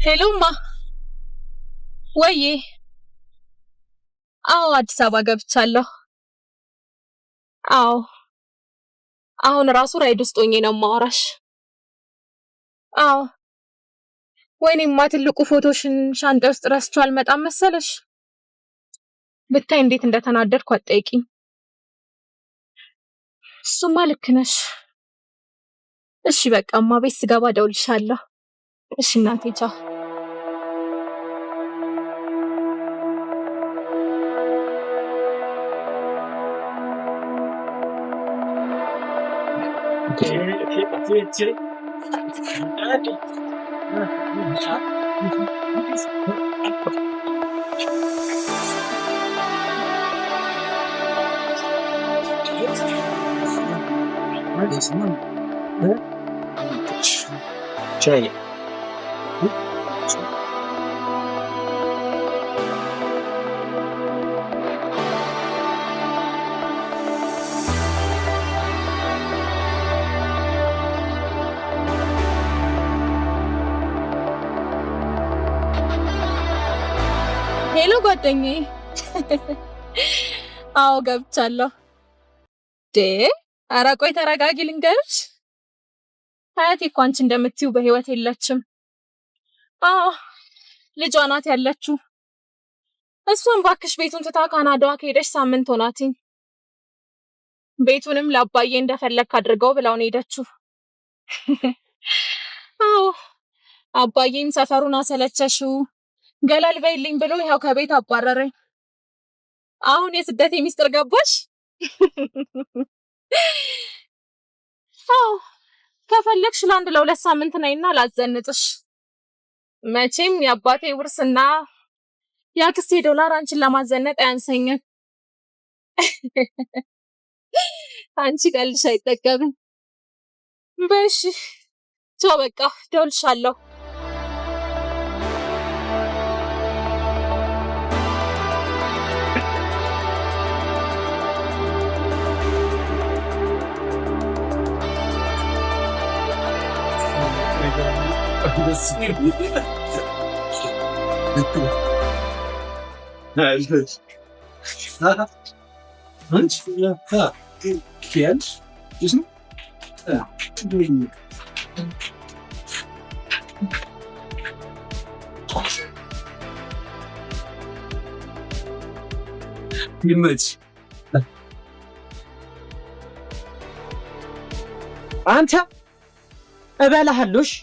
Hello ማ፣ ወዬ። አዎ፣ አዲስ አበባ ገብቻለሁ። አዎ፣ አሁን ራሱ ራይድ ውስጥ ሆኜ ነው የማወራሽ። አዎ፣ ወይኔማ ትልቁ ፎቶሽን ሻንጣ ውስጥ ረስቼው አልመጣም መሰለሽ። ብታይ እንዴት እንደተናደድኩ አትጠይቂኝ። እሱማ ልክ ነሽ። እሺ በቃ እማ፣ ቤት ስገባ እደውልልሻለሁ። እሺ እናቴ፣ ቻው። Hello ጓደኛዬ። አዎ፣ ገብቻለሁ። ዴ ኧረ ቆይ ተረጋጊ ልንገርሽ። አያቴ እኮ አንቺ እንደምትይው በህይወት የለችም። አዎ፣ ልጇ ናት ያለችው። እሷም ባክሽ ቤቱን ትታ ካናዳዋ ከሄደች ሳምንት ሆናትኝ። ቤቱንም ለአባዬ እንደፈለግክ አድርገው ብላው ነው ሄደችው። አዎ፣ አባዬም ሰፈሩን አሰለቸሽው ገለል በይልኝ ብሎ ይኸው ከቤት አባረረኝ። አሁን የስደቴ ሚስጥር ገባሽ? አዎ፣ ከፈለግሽ ለአንድ ለሁለት ሳምንት ነይና ላዘንጥሽ። መቼም የአባቴ ውርስና የአክስቴ ዶላር አንቺን ለማዘነጥ አያንሰኝም። አንቺ ቀልድሽ አይጠገብም። በሽ ቻው፣ በቃ እደውልልሻለሁ። ይመች። አንተ እበላሃለሁ። እሺ?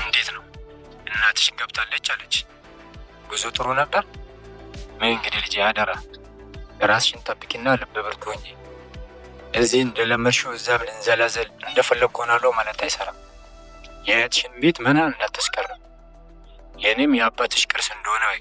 እንዴት ነው እናትሽን ገብታለች አለች። ጉዞ ጥሩ ነበር። ምን እንግዲህ ልጄ አደራ ራስሽን ጠብቂና ልበ ብርቱ ሁኚ። እዚህ እንደለመድሽው እዛ ብልንዘላዘል እንደፈለግኩ ሆናለሁ ማለት አይሰራም። የአያትሽን ቤት መና እንዳታስቀር፣ የእኔም የአባትሽ ቅርስ እንደሆነ ወይ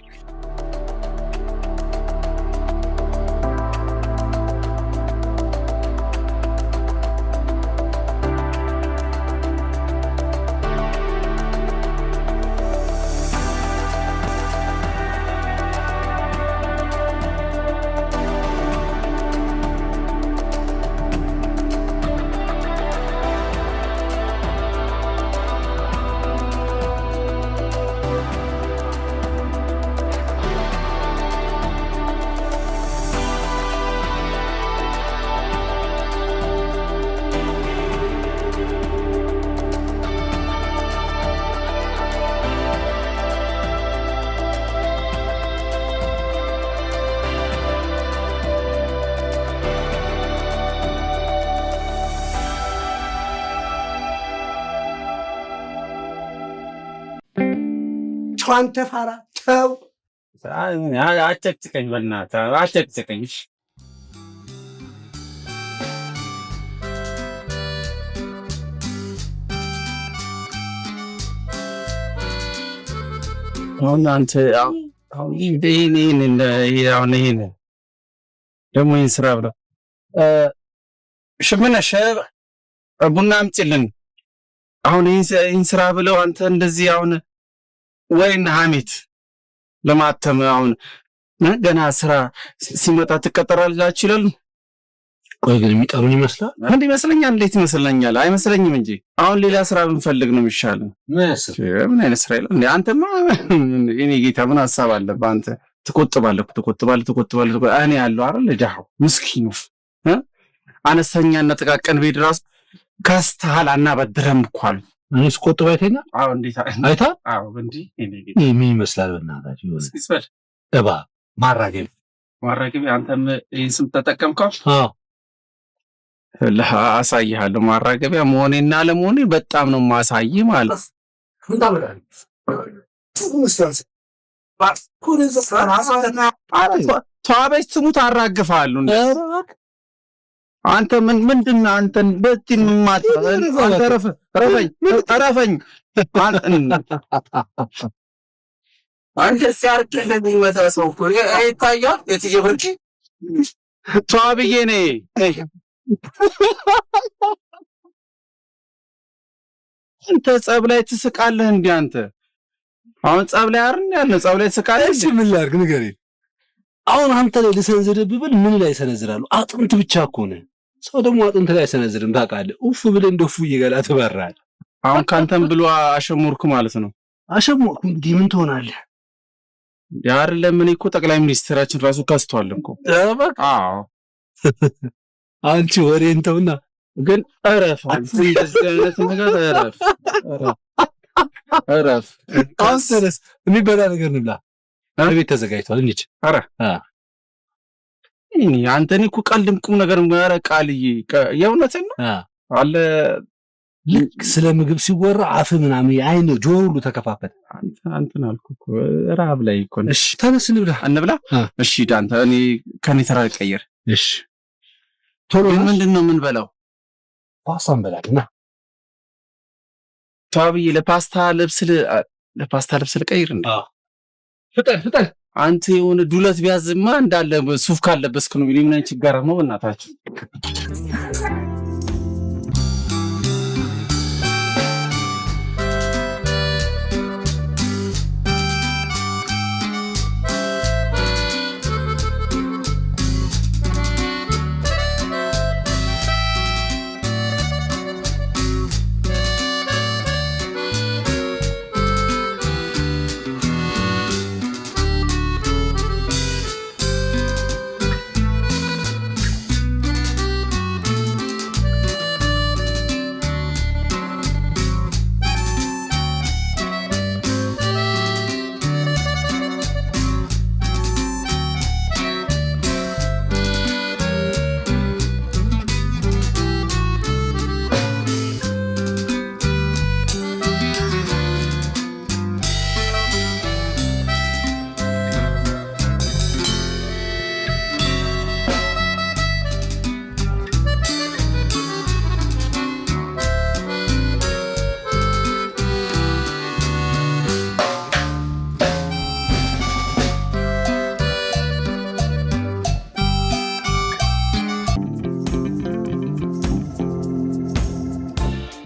ተው አንተ ፋራ ተው። አጨቅጭቀኝ፣ በእናትህ አጨቅጭቀኝ። እሺ። አሁን አንተ አሁን ይሄን አሁን ይሄን ደግሞ ይሄን ስራ ብለው ሽምነሽ ቡና አምጪልን። አሁን ይሄን ስራ ብለው አንተ እንደዚህ አሁን ወይን ሀሜት ለማተም አሁን ገና ስራ ሲመጣ ትቀጠራላችሁ ይላሉ። ቆይ ግን የሚጠሩኝ ይመስላል? እንዴ ይመስለኛል። እንዴት ይመስለኛል? አይመስለኝም እንጂ አሁን ሌላ ስራ ብንፈልግ ነው የሚሻለው። ምን አይነት ስራ ይላል እንዴ? አንተማ እኔ ጌታ ምን ሀሳብ አለብህ አንተ? ትቆጥባለህ ትቆጥባለህ ትቆጥባለህ። እኔ ያለው አይደል ድሃው ምስኪኑ አነስተኛና ጥቃቅን ቤት ራሱ ከስተሃል አናበድረም እኮ አሉ። እኔ ስቆጥብ አይተኛል? አዎ። እንዴት አይተሃል? አዎ። እንዴ እኔ ጌታ ምን ይመስላል? በእናታችሁ የሆነ እባብ ማራገቢያ ማራገቢያ። አንተም ይህን ስም ተጠቀምከው? አዎ። አሳይሃለሁ። ማራገቢያ መሆኔና አለመሆኔ በጣም ነው ማሳይህ ማለት። ተዋበች ትሙት አራግፍሃለሁ። አንተ ምን ምንድን ነው አንተን በዚህ አንተ ረፈኝ ረፈኝ። አንተ ሲያርቅ እንደሚመታ ሰው እኮ ይታያል። የትዬ ብርቂ ተዋብዬ ነኝ። አንተ ጸብ ላይ ትስቃለህ እንዴ? አንተ አሁን ጸብ ላይ አይደል ያለው? ጸብ ላይ ትስቃለህ። እሺ ምን ላድርግ ንገረኝ። አሁን አንተ ላይ ልሰንዝርብህ ብል ምን ላይ ሰነዝራለሁ? አጥንት ብቻ እኮ ነህ። ሰው ደግሞ አጥንት ላይ አይሰነዝርም ታውቃለህ። ኡፍ ብለህ እንደ ኡፍ እየገላ ትበራለህ። አሁን ካንተም ብሎ አሸሙርኩ ማለት ነው። አሸሙርኩ እንዲህ ምን ትሆናለህ? አይደለም እኔ እኮ ጠቅላይ ሚኒስትራችን ራሱ ከስቷል እኮ። አዎ አንቺ ወሬን ተውና ግን እረፍ። አንተ እንደዚህ አይነት ነገር እረፍ እረፍ። አሁን ተነስ፣ የሚበላ ነገር እንብላ። ቤት ተዘጋጅቷል። እንሂድ። ኧረ እኔ አንተ እኔ እኮ ቀልድም ቁም ነገር ኧረ ቃልዬ የእውነትን ነው አለ። ልክ ስለ ምግብ ሲወራ አፍ ምናምን አይን ጆሮ ሁሉ ተከፋፈተ። አንተን አልኩህ እኮ ረሀብ ላይ እኮ ነህ። እሺ ተነስ እንብላ እንብላ። እሺ ዳንተ እኔ ከኔ ተራ ልቀይር። እሺ ቶሎ። ምንድን ነው የምንበላው? ፓስታ እንበላለን። ና ተዋብዬ ለፓስታ ልብስ ለፓስታ ልብስ ልቀይር እንዴ? ፍጠን ፍጠን። አንተ የሆነ ዱለት ቢያዝማ እንዳለ ሱፍ ካለበስክ ነው። ምን አይነት ችግር ነው በእናታችሁ።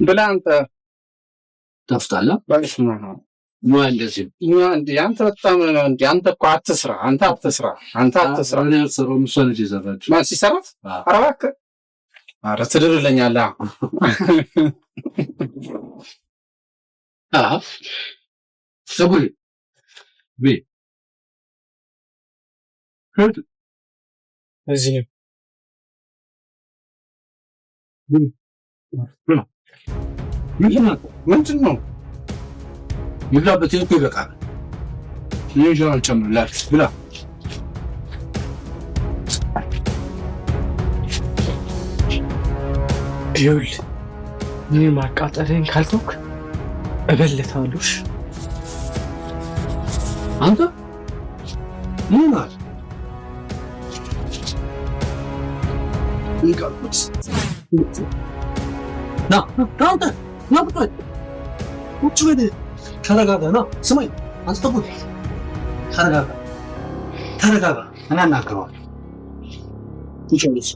ብላ አንተ ታፍታለህ። በስመ አብ ሙያ እንደዚህ እንዴ አንተ በጣም እንዴ አንተ እኮ አትስራ፣ አንተ አትስራ፣ አንተ አትስራ። እኔ አልሰራሁም፣ እሷ ነች የሰራችው። ማን ሲሰራት? ኧረ እባክህ፣ ኧረ ትድርልኛለህ። አዎ ፀጉሬ ቤ እዚህ ምንድን ነው ይብላበት እኮ ይበቃል። እኔ እንጀራ አልጨምርላት ብላ። ይኸውልህ እኔ ማቃጠልህን ካልተውክ እበልታለሁ። እሺ አንተ ምን ማለት ና ና አንተ ና ቁጭ በል ቁጭ በል ተረጋጋ። ና ስማኝ አንተ ተጎድ ተረጋጋ ተረጋጋ። እኔ አናግረዋለሁ። ቁጭ በል።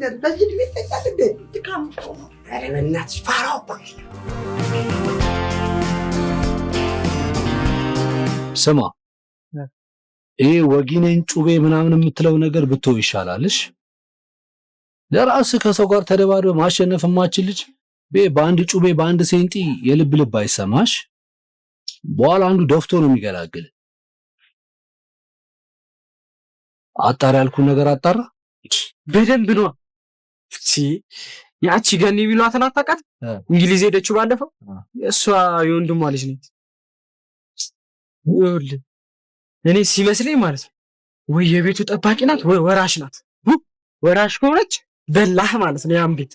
እንዴ? በዚህ እድሜ ይተኛል እንዴ? ድካም እኮ ነው። ኧረ በእናትሽ ፋራው እኮ ነሽ። ስማ፣ ይሄ ወጊኔን ጩቤ ምናምን የምትለው ነገር ብትው ይሻላልሽ። ለራስህ ከሰው ጋር ተደባድበህ ማሸነፍ የማችል ልጅ በአንድ ጩቤ በአንድ ሴንጢ የልብ ልብ አይሰማሽ። በኋላ አንዱ ደፍቶ ነው የሚገላግል። አጣራ ያልኩን ነገር አጣራ። በደንብ ነው። እቺ ያቺ ገኒ የሚሏትን አታውቃትም? እንግሊዝ ሄደችው ባለፈው። እሷ የወንድሟ ልጅ ነች። ይኸውልህ እኔ ሲመስለኝ ማለት ነው ወይ የቤቱ ጠባቂ ናት ወይ ወራሽ ናት። ወራሽ ከሆነች በላህ ማለት ነው ያን ቤት።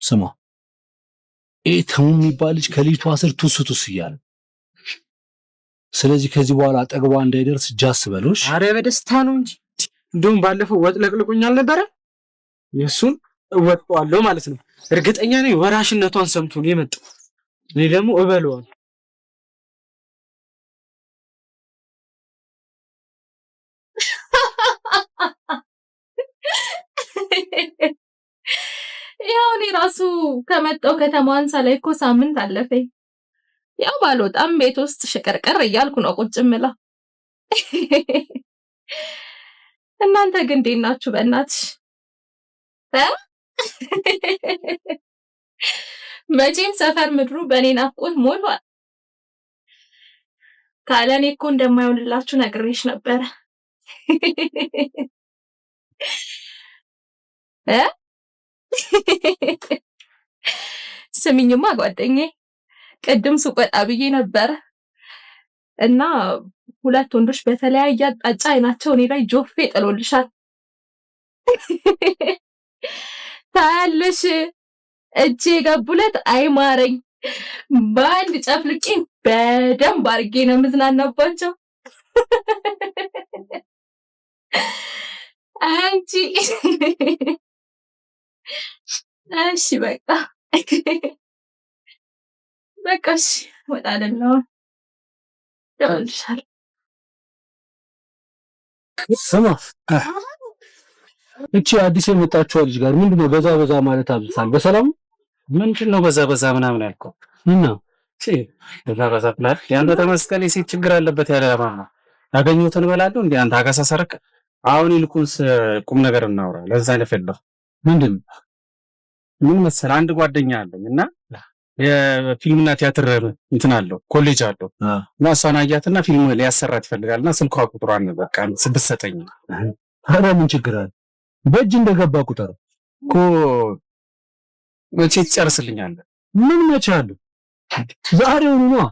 ስማ፣ ይሄ ተሙ የሚባል ልጅ ከልጅቷ ስር ቱስ ቱስ እያለ፣ ስለዚህ ከዚህ በኋላ አጠገቧ እንዳይደርስ ጃስ በሎሽ። አረ በደስታ ነው እንጂ። እንደውም ባለፈው ወጥ ለቅልቁኛል ነበረ፣ የእሱን እወጣዋለሁ ማለት ነው። እርግጠኛ ነኝ ወራሽነቷን ሰምቶ ነው የመጣው። እኔ ደግሞ እበለዋለሁ። ያው እኔ ራሱ ከመጣው ከተማዋን ሳላይ እኮ ሳምንት አለፈኝ። ያው ባልወጣም ቤት ውስጥ ሽቅርቅር እያልኩ ነው ቁጭ የምለው። እናንተ ግን እንዴት ናችሁ? በእናትሽ እ? መቼም ሰፈር ምድሩ በእኔ ናፍቆት ሞልቷል። ካለ እኔ እኮ እንደማይሆንላችሁ ነግሬሽ ነበረ። እ? ስሚኝማ ጓደኛዬ፣ ቅድም ሱቅ ወጣ ብዬ ነበረ እና ሁለት ወንዶች በተለያየ አቅጣጫ አይናቸው እኔ ላይ ጆፌ ጥሎልሻል። ታያለሽ፣ እጄ የገቡለት አይማረኝ። በአንድ ጨፍልቄ በደንብ አድርጌ ነው የምዝናናባቸው። አንቺ እሺ፣ በቃ በቃ እሺ፣ እወጣለሁ። እደውልልሻለሁ። ስማ፣ እቺ አዲስ የመጣችዋ ልጅ ጋር ምንድነው በዛ በዛ ማለት አብዝታል። በሰላም ምንድን ነው በዛ በዛ ምናምን ያልከው? እና በዛ በዛ ብላል። ያንተ ተመስገን የሴት ችግር አለበት ያለ ማማ ያገኘሁትን እበላለሁ። እንዴ አንተ አጋሳ ሰረቅ። አሁን ይልቁንስ ቁም ነገር እናውራ። ለዛ ነው የፈለኩህ። ምንድን ምን መሰለህ፣ አንድ ጓደኛ አለኝ እና የፊልምና ቲያትር እንትን አለው፣ ኮሌጅ አለው እና እሷን አያትና ፊልም ሊያሰራት ይፈልጋል እና ስልኳ ቁጥሯን በቃ ብትሰጠኝ። ኧረ ምን ችግር አለ? በእጅ እንደገባ ቁጥር እኮ መቼ ትጨርስልኛለህ? ምን መቼ አለው? ዛሬውኑ ነዋ።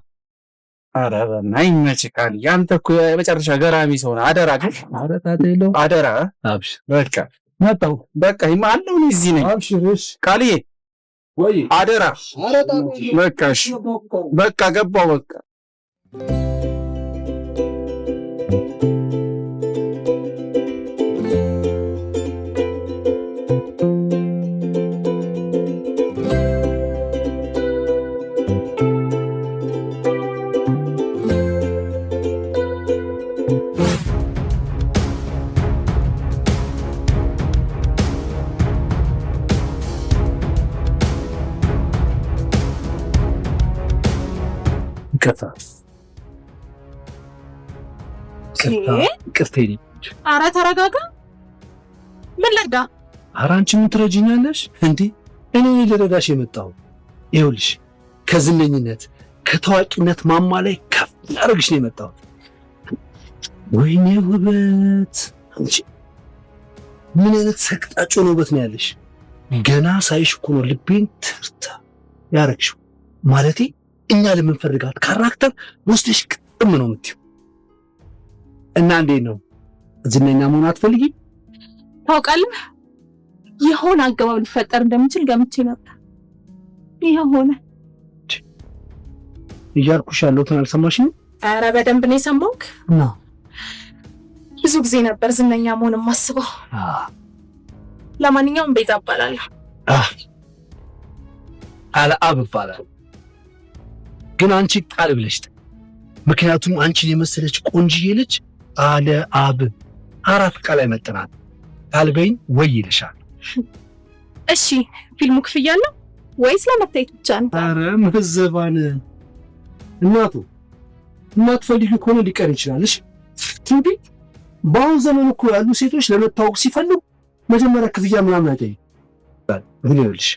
ኧረ በእናትህ ይመችህ ቃልዬ፣ አንተ እኮ የመጨረሻ ገራሚ ሰው ነህ። አደራ ግን ኧረ ጣጣ የለውም። አደራ። አብሽር። በቃ መጣሁ። በቃ አለሁ፣ እኔ እዚህ ነኝ። አብሽር። እሺ ቃልዬ ወይ አደራ። በቃ እሺ፣ በቃ ገባሁ። በቃ ይቅርታ ይቅርታ። ኧረ ተረጋጋ። ምን ልርዳ? ኧረ አንቺ ምን ትረጂኛለሽ እንዴ? እኔ ልረዳሽ የመጣው ይኸውልሽ፣ ከዝነኝነት ከታዋቂነት ማማ ላይ ከፍ ላደርግሽ ነው የመጣሁት። ወይኔ ውበት! አንቺ ምን አይነት ሰቅጣጭ ነው ውበት ነው ያለሽ። ገና ሳይሽ እኮ ነው ልቤን ትርታ ያረግሽው። ማለቴ እኛ ለምንፈልጋት character ወስደሽ ቅጥም ነው የምትይው። እና እንዴት ነው ዝነኛ መሆን አትፈልጊም? ታውቃለህ፣ የሆነ አገባብ ሊፈጠር እንደምችል ገምቼ ነበር። ይኸው ሆነ። እያልኩሽ ያለሁትን አልሰማሽኝም? ኧረ በደንብ ነው የሰማሁህ። ብዙ ጊዜ ነበር ዝነኛ መሆን የማስበው። ለማንኛውም ቤዛ እባላለሁ። አልአብ እባላለሁ። ግን አንቺ ቃል ብለሽ፣ ምክንያቱም አንቺን የመሰለች ቆንጅዬ ልጅ አለ አብ አራት ቃል አይመጥናት። ቃል በይኝ ወይ ይልሻል። እሺ፣ ፊልሙ ክፍያ አለው ወይስ ለመታየት ብቻ ነው? ኧረ መዘባን እናቱ የማትፈልጊ ከሆነ ሊቀር ይችላል። እሺ እንዴ፣ በአሁን ዘመን እኮ ያሉ ሴቶች ለመታወቅ ሲፈልጉ መጀመሪያ ክፍያ ምናምን አይጠይቁም። ግን ይኸውልሽ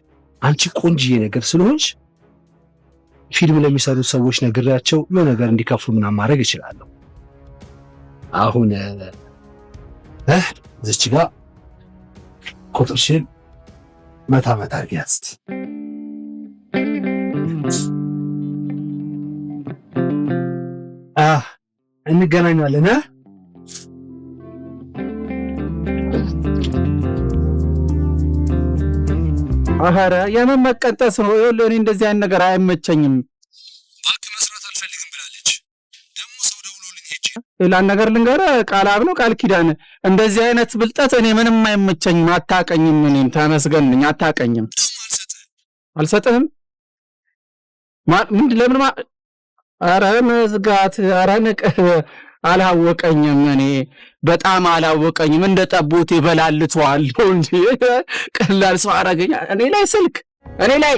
አንቺ ቆንጅዬ ነገር ስለሆንሽ ፊልም ለሚሰሩት ሰዎች ነግሬያቸው የሆነ ነገር እንዲከፍሉ ምናምን ማድረግ እችላለሁ። አሁን እዚች ጋር ቁጥርሽን መታ መታ አድርጊያት እስኪ። እንገናኛለን። ኧረ የምን መቀጠስ ነው? ይኸውልህ እኔ እንደዚህ አይነት ነገር አይመቸኝም። እባክህ መስራት አልፈልግም ብላለች። ደግሞ ሰው ደውሎልኝ ሄጄ ሌላን ነገር ልንገርህ፣ ቃል አብ ነው ቃል ኪዳን፣ እንደዚህ አይነት ብልጠት እኔ ምንም አይመቸኝም። አታቀኝም። እኔም ተመስገን ነኝ። አታቀኝም። አልሰጥህም። ምንድን ለምን ኧረ መዝጋት፣ ኧረ ንቅ። አላወቀኝም። እኔ በጣም አላወቀኝም። እንደ ጠቦት ይበላልተዋለሁ እንጂ ቀላል ሰው አረገኝ። እኔ ላይ ስልክ እኔ ላይ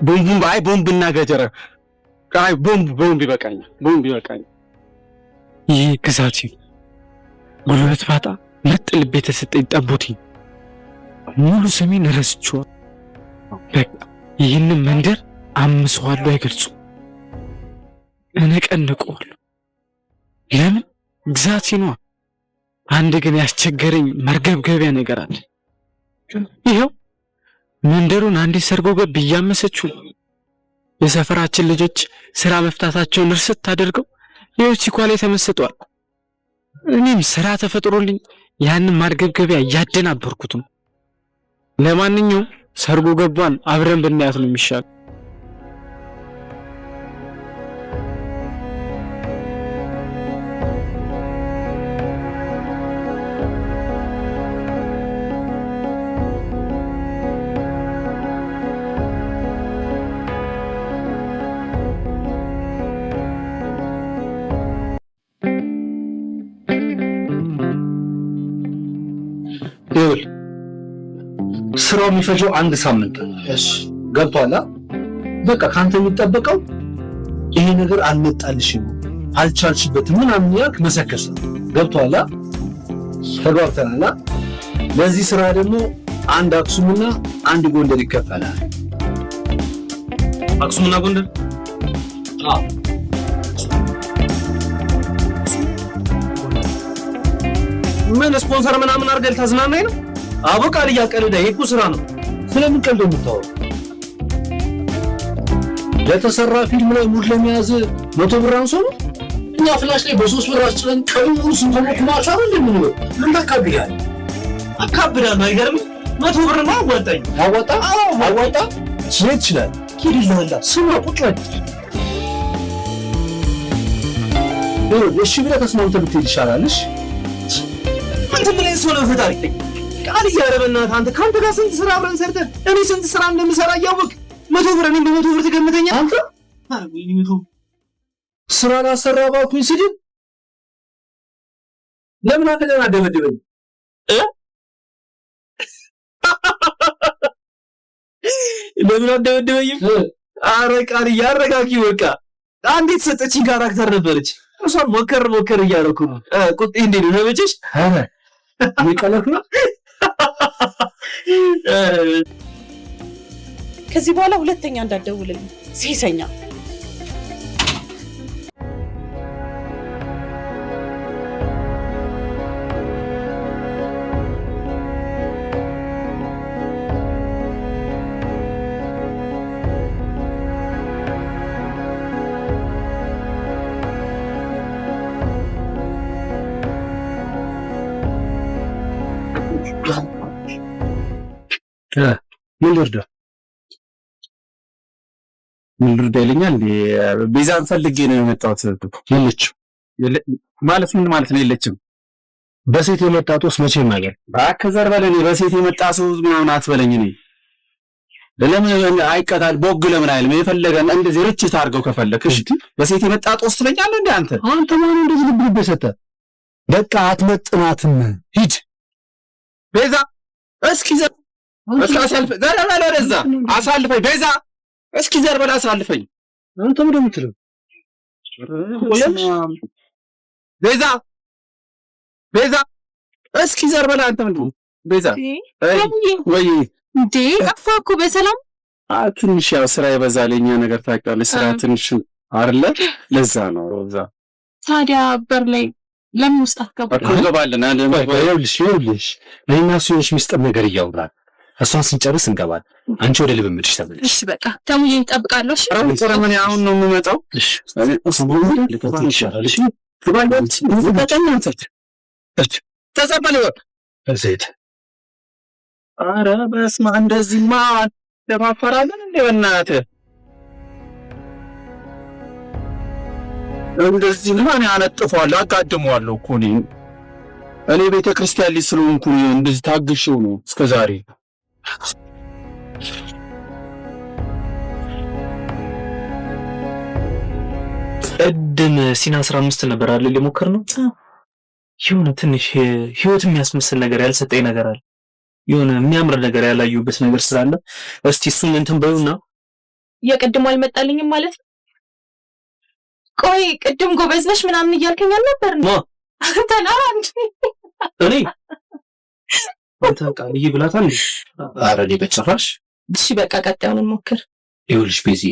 ቦምቡን አይ ቦምብና ገጀራ አይ ቦምብ ቦምብ ይበቃኛል። ቦምብ ይበቃኛል። ይህ ግዛቴ ጉልበት ባጣ ምርጥ ልብ የተሰጠኝ ጠቦቴ ሙሉ ስሜን ረስቼዋለሁ። በቃ ይህንን መንደር አምሰዋለሁ፣ አይገልጹም፣ እነቀንቀዋለሁ። ለምን ግዛቴ ነዋ። አንድ ግን ያስቸገረኝ መርገብገቢያ ነገር አለ። ይኸው መንደሩን አንዲት ሰርጎ ገብ እያመሰችው ነው። የሰፈራችን ልጆች ስራ መፍታታቸውን እርስት አድርገው ሌሎች ሲኳ ላይ ተመስጠዋል። እኔም ስራ ተፈጥሮልኝ ያንን ማርገብገቢያ እያደናበርኩት ነው። ለማንኛውም ሰርጎ ገቧን አብረን ብናያት ነው የሚሻለው። ይኸውልህ ስራው የሚፈጀው አንድ ሳምንት ነው። ገብቶሃል? በቃ ከአንተ የሚጠበቀው ይሄ ነገር አልመጣልሽም፣ አልቻልሽበትም ምናምን ያልክ መሰከስ ነው። ገብቶሃል? ተግባብተናል። ለዚህ ስራ ደግሞ አንድ አክሱምና አንድ ጎንደር ይከፈላል። አክሱምና ጎንደር? አዎ። ምን ስፖንሰር ምናምን አድርገህ ልታዝናናኝ ነው? አቦ ቃል እያቀልደ ይሄ እኮ ስራ ነው። ስለምን ቀልድ ነው የምታወራው? ለተሰራ ፊልም ላይ mood ለመያዝ 100 ብር አንሶ ነው? እኛ flash ላይ በ3 ብር አስጭነን ቀኑን ሙሉ ስንተሞክማቸው አይደል የምንውለው? ምን ታካብዳለህ? አካብዳለሁ። አይገርምም? 100 ብር ነው አዋጣኝ። አዋጣ? አዋጣ? ስሜት ይችላል። ሂድልህላ ስማ፣ ቁጭ በል። እሺ ብለህ ተስማምተህ ብትሄድ ይሻላል። እሺ አንተ ምን አይነት ሰው ነህ? ፈጣሪ ቃል እያለ በእናትህ አንተ ከአንተ ጋር ስንት ስራ አብረን ሰርተን እኔ ስንት ስራ እንደምሰራ እያወቅህ 100 ብር እኔን በ100 ብር ትገምተኛለህ? አንተ ስራ ላሰራ ባልኩኝ ስድብ ለምን አንተ ገና ደበደበኝ? ለምን አደበደበኝም? ኧረ ቃል እያረጋጊ በቃ አንዴት የተሰጠችኝ character ነበረች። እሷን ሞከር ሞከር እያደረኩ ነው። ቁጤ እንዴት ነው ተመቸሽ? ኧረ እየቀለድክ ነው? ከዚህ በኋላ ሁለተኛ እንዳትደውልልኝ ሴሰኛ። ምን ልርዳ? ምን ልርዳ ይለኛል እንዴ? ቤዛን ፈልጌ ነው የመጣሁት። የለችም። ማለት ምን ማለት ነው የለችም? በሴት የመጣ ጦስ መቼም አይቀርም። እባክህ ዘር በል። እኔ በሴት የመጣ ሰው ምናምን አትበለኝ። እኔ ለምን አይቀጣል? ቦግ ለምን አይልም? የፈለገ እንደዚህ ርችት አድርገው ከፈለክ እሺ። በሴት የመጣ ጦስ ትለኛለህ እንዴ አንተ? አንተ ማነው እንደዚህ ልብ ልብ የሰጠህ? በቃ አትመጥናትም። ሂድ። ቤዛ እስኪ ዘር እስኪ አሳልፈኝ፣ ዘር በል ወደዛ አሳልፈኝ። ቤዛ እስኪ ዘር በል አሳልፈኝ። አንተ ምንድን ነው የምትለው? ቤዛ ቤዛ እስኪ ዘር በል አንተ ምንድን ነው ቤዛ? ወይ እንዴ ጠፋህ እኮ በሰላም? ትንሽ ያው ስራ ይበዛል የኛ ነገር ታውቂዋለሽ። ስራ ትንሽ አይደለ? ለዛ ነው ሮዛ። ታዲያ በር ላይ ለምን ውስጥ አትገባም? እኮ እንገባለን። ይኸውልሽ ይኸውልሽ እኔና እሱ የሆነች ሚስጥር ነገር እያወራን እሷን ስንጨርስ እንገባለን። አንቺ ወደ ልምምድሽ ተመለሽ። እሺ በቃ ተሙዬ እጠብቃለሁ። እሺ ኧረ እኔ አሁን ነው የምመጣው። እሺ ይሻላል። እሺ ተጸበል። ኧረ በስመ አብ እንደዚህማ ለማፈራለን እንዴ? በእናትህ እንደዚህማ እኔ አነጥፈዋለሁ፣ አጋድመዋለሁ እኮ እኔ ቤተ ክርስቲያን ልጅ ስለሆንኩ እንደዚህ ታግሼው ነው እስከ ዛሬ። ቅድም scene 15 ነበር አይደል የሞከርነው? የሆነ ትንሽ ህይወት የሚያስመስል ነገር ያልሰጠኝ ነገር አለ። የሆነ የሚያምር ነገር ያላዩበት ነገር ስላለ እስቲ እሱን እንትን በዩና። የቅድሙ አልመጣልኝም ማለት ነው? ቆይ ቅድም ጎበዝ ነሽ ምናምን እያልከኝ አልነበር እንዴ? አንተ ነህ እንዴ? እኔ አንተ ቃልዬ ብላታል። ኧረ እኔ በጭራሽ። እሺ በቃ ቀጣዩን እንሞክር። ይኸውልሽ ቤዚ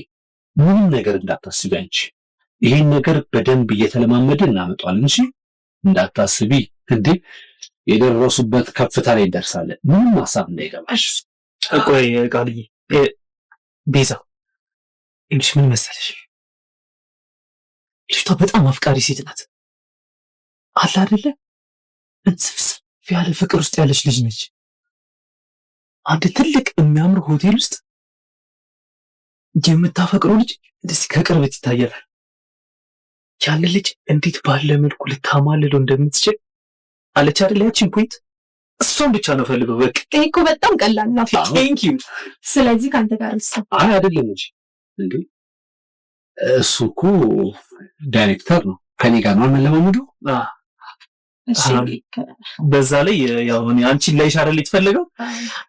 ምንም ነገር እንዳታስቢ አንቺ። ይሄን ነገር በደንብ እየተለማመድን እናመጣዋለን እንጂ እንዳታስቢ። እንዴ የደረሱበት ከፍታ ላይ እንደርሳለን። ምንም ሀሳብ እንዳይገባሽ። ቆይ ቃልዬ፣ ቤዛ ይኸውልሽ ምን መሰለሽ፣ ልጅቷ በጣም አፍቃሪ ሴት ናት። አለ አይደለ እንስፍስፍ ያለ ፍቅር ውስጥ ያለች ልጅ ነች። አንድ ትልቅ የሚያምር ሆቴል ውስጥ የምታፈቅረው ልጅ እንደዚህ ከቅርበት ይታያል። ያንን ልጅ እንዴት ባለ መልኩ ልታማልለው እንደምትችል አለች አይደል? ያችን point እሷን ብቻ ነው ፈልገው። በቃ ይሄ እኮ በጣም ቀላል ነው። Thank you። ስለዚህ ከአንተ ጋር ልስራ። አይ አይደለም እንጂ እንዴ እሱ እኮ ዳይሬክተር ነው። ከኔ ጋር ነው መለማመዱ። እሺ በዛ ላይ ያው እኔ አንቺን ላይሽ አይደል የተፈለገው?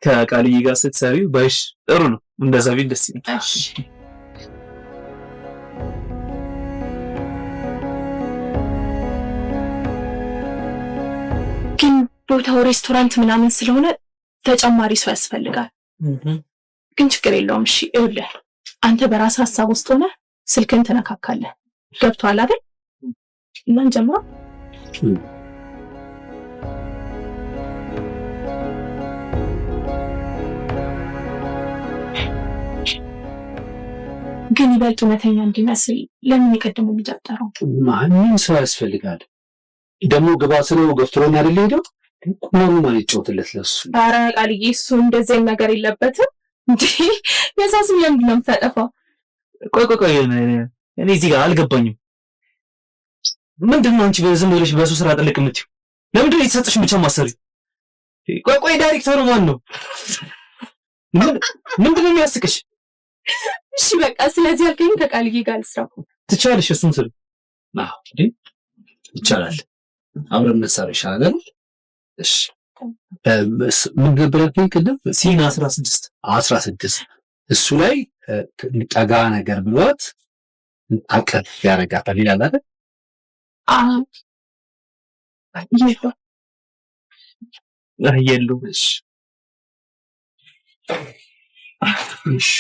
ከቃልዬ ጋር ስትሰሪው ባይሽ ጥሩ ነው። እንደዛ ቢል ደስ ይላል። እሺ ግን ቦታው ሬስቶራንት ምናምን ስለሆነ ተጨማሪ ሰው ያስፈልጋል። ግን ችግር የለውም። እሺ ይኸውልህ አንተ በራስህ ሀሳብ ውስጥ ሆነህ ስልክን ትነካካለህ። ገብቶሃል አይደል? እና እንጀምረው። ግን ይበልጥ እውነተኛ እንዲመስል ለምን የቀድሞ ልጅ አጠራው? ማንም ሰው ያስፈልጋል። ደግሞ ግባ ስለው ገፍትሮኝ አይደል ሄደው? ቁማሩ ማን ይጫወትለት ለሱ? ኧረ ቃልዬ እሱ እንደዚህ ነገር የለበትም እንዴ። የሰው ስም ለምንድን ነው የምታጠፋው? ቆይ ቆይ ቆይ እኔ እዚህ ጋር አልገባኝም። ምንድን ነው አንቺ ዝም ብለሽ በሱ ስራ ጥልቅ የምትይው? ለምንድን ነው የተሰጠሽን ብቻ ማሰሪው? ቆይ ቆይ ዳይሬክተሩ ማን ነው? ምንድን ነው የሚያስቅሽ? እሺ በቃ ስለዚህ ያልከኝ ከቃልዬ ጋር ልስራው። ትቻለሽ? እሱን ስል አዎ እንዴ ይቻላል። አብረን እንሰራ ይሻላል። እሺ ምን ነበር ያልከኝ ቅድም? ሲን 16 16 እሱ ላይ ጠጋ ነገር ብሏት አቀፍ ያደርጋታል ይላል አይደል? አዎ የለውም። እሺ እሺ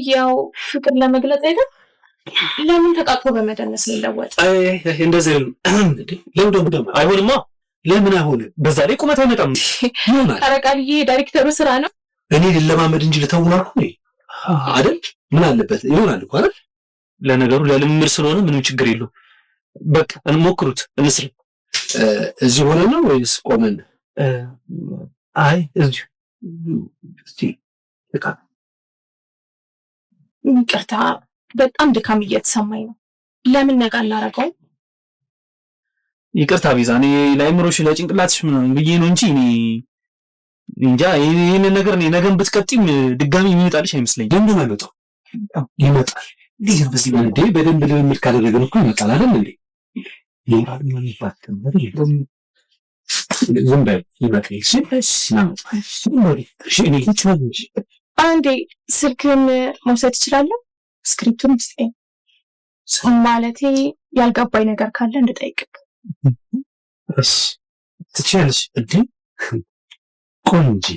ያው ፍቅር ለመግለጽ አይደል? ለምን ተቃቅፎ በመደነስ ሊለወጥ? አይ እንደዚህ ለምን ደግሞ አይሆንማ። ለምን አይሆንም? በዛ ላይ ቁመት አይመጣም። ይሆናል። ኧረ ቃልዬ ዳይሬክተሩ ስራ ነው። እኔ ልለማመድ እንጂ ልተውን አልኩ እንዴ? አይደል? ምን አለበት? ይሆናል እኮ አይደል? ለነገሩ ለልምምድ ስለሆነ ምንም ችግር የለውም። በቃ እንሞክሩት፣ እንስራ። እዚህ ሆነን ነው ወይስ ቆመን? አይ እዚሁ። እስቲ በቃ ይቅርታ በጣም ድካም እየተሰማኝ ነው። ለምን ነገ አናደርገውም? ይቅርታ ቤዛ፣ እኔ ለአእምሮሽ ለጭንቅላትሽ ምናምን ብዬ ነው እንጂ እኔ እንጃ ይሄንን ነገር እኔ ነገም ብትቀጥይም ድጋሚ የሚመጣልሽ አይመስለኝም። ለምን የማይመጣው? ይመጣል። እንዴት ነው በዚህ እንዴ በደንብ ልምምድ ካደረግን እኮ ይመጣል አይደል እንዴ? ይኖራል ምናምን ይባል ዝም በል ይመጣል። እሺ እሺ እኔ አንዴ ስልክን መውሰድ እችላለሁ? Script ኡን ስጠኝ። ማለቴ ያልገባኝ ነገር ካለ እንድጠይቅ። እሺ ትችያለሽ። እንዴ ቆይ እንጂ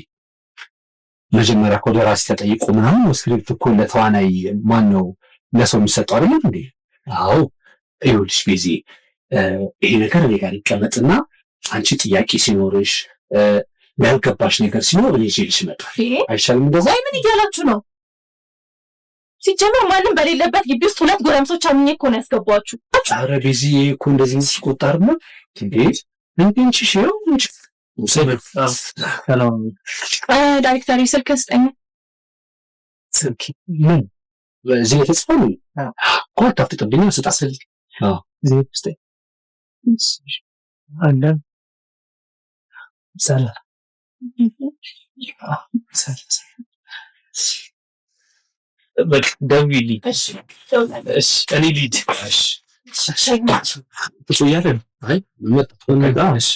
መጀመሪያ እኮ ደራሲ ተጠይቆ ምናምን ነው script እኮ ለተዋናይ ማን ነው ለሰው የሚሰጠው አይደለም እንዴ? አዎ ይኸውልሽ ቤዚ፣ ይሄ ነገር እኔ ጋር ይቀመጥና አንቺ ጥያቄ ሲኖርሽ ያልገባሽ ነገር ሲኖር እኔ ይዤልሽ እመጣለሁ። አይሻልም እንደዛ? ወይ ምን እያላችሁ ነው? ሲጀመር ማንም በሌለበት ግቢ ውስጥ ሁለት ጎረምሶች አምኜ እኮ ነው ያስገቧችሁ። ኧረ ቤዚ ይሄ እኮ እንደዚህ ሲቆጣ አይደለም እንዴ? እንዴ እንቺ ይኸው እንቺ ሰላም ዳይሬክተር ስልክ ስጠኝ። ስልክ ምን እዚህ የተጻፈው ነው እኮ አታፍጥጥብኝ። ስጣ ስልክ አዎ 09 አንድ ሰላም በቃ ደውዪልኝ። እሺ እሺ እኔ ልሂድ። ትቆያለህ? አይ መጣ እሺ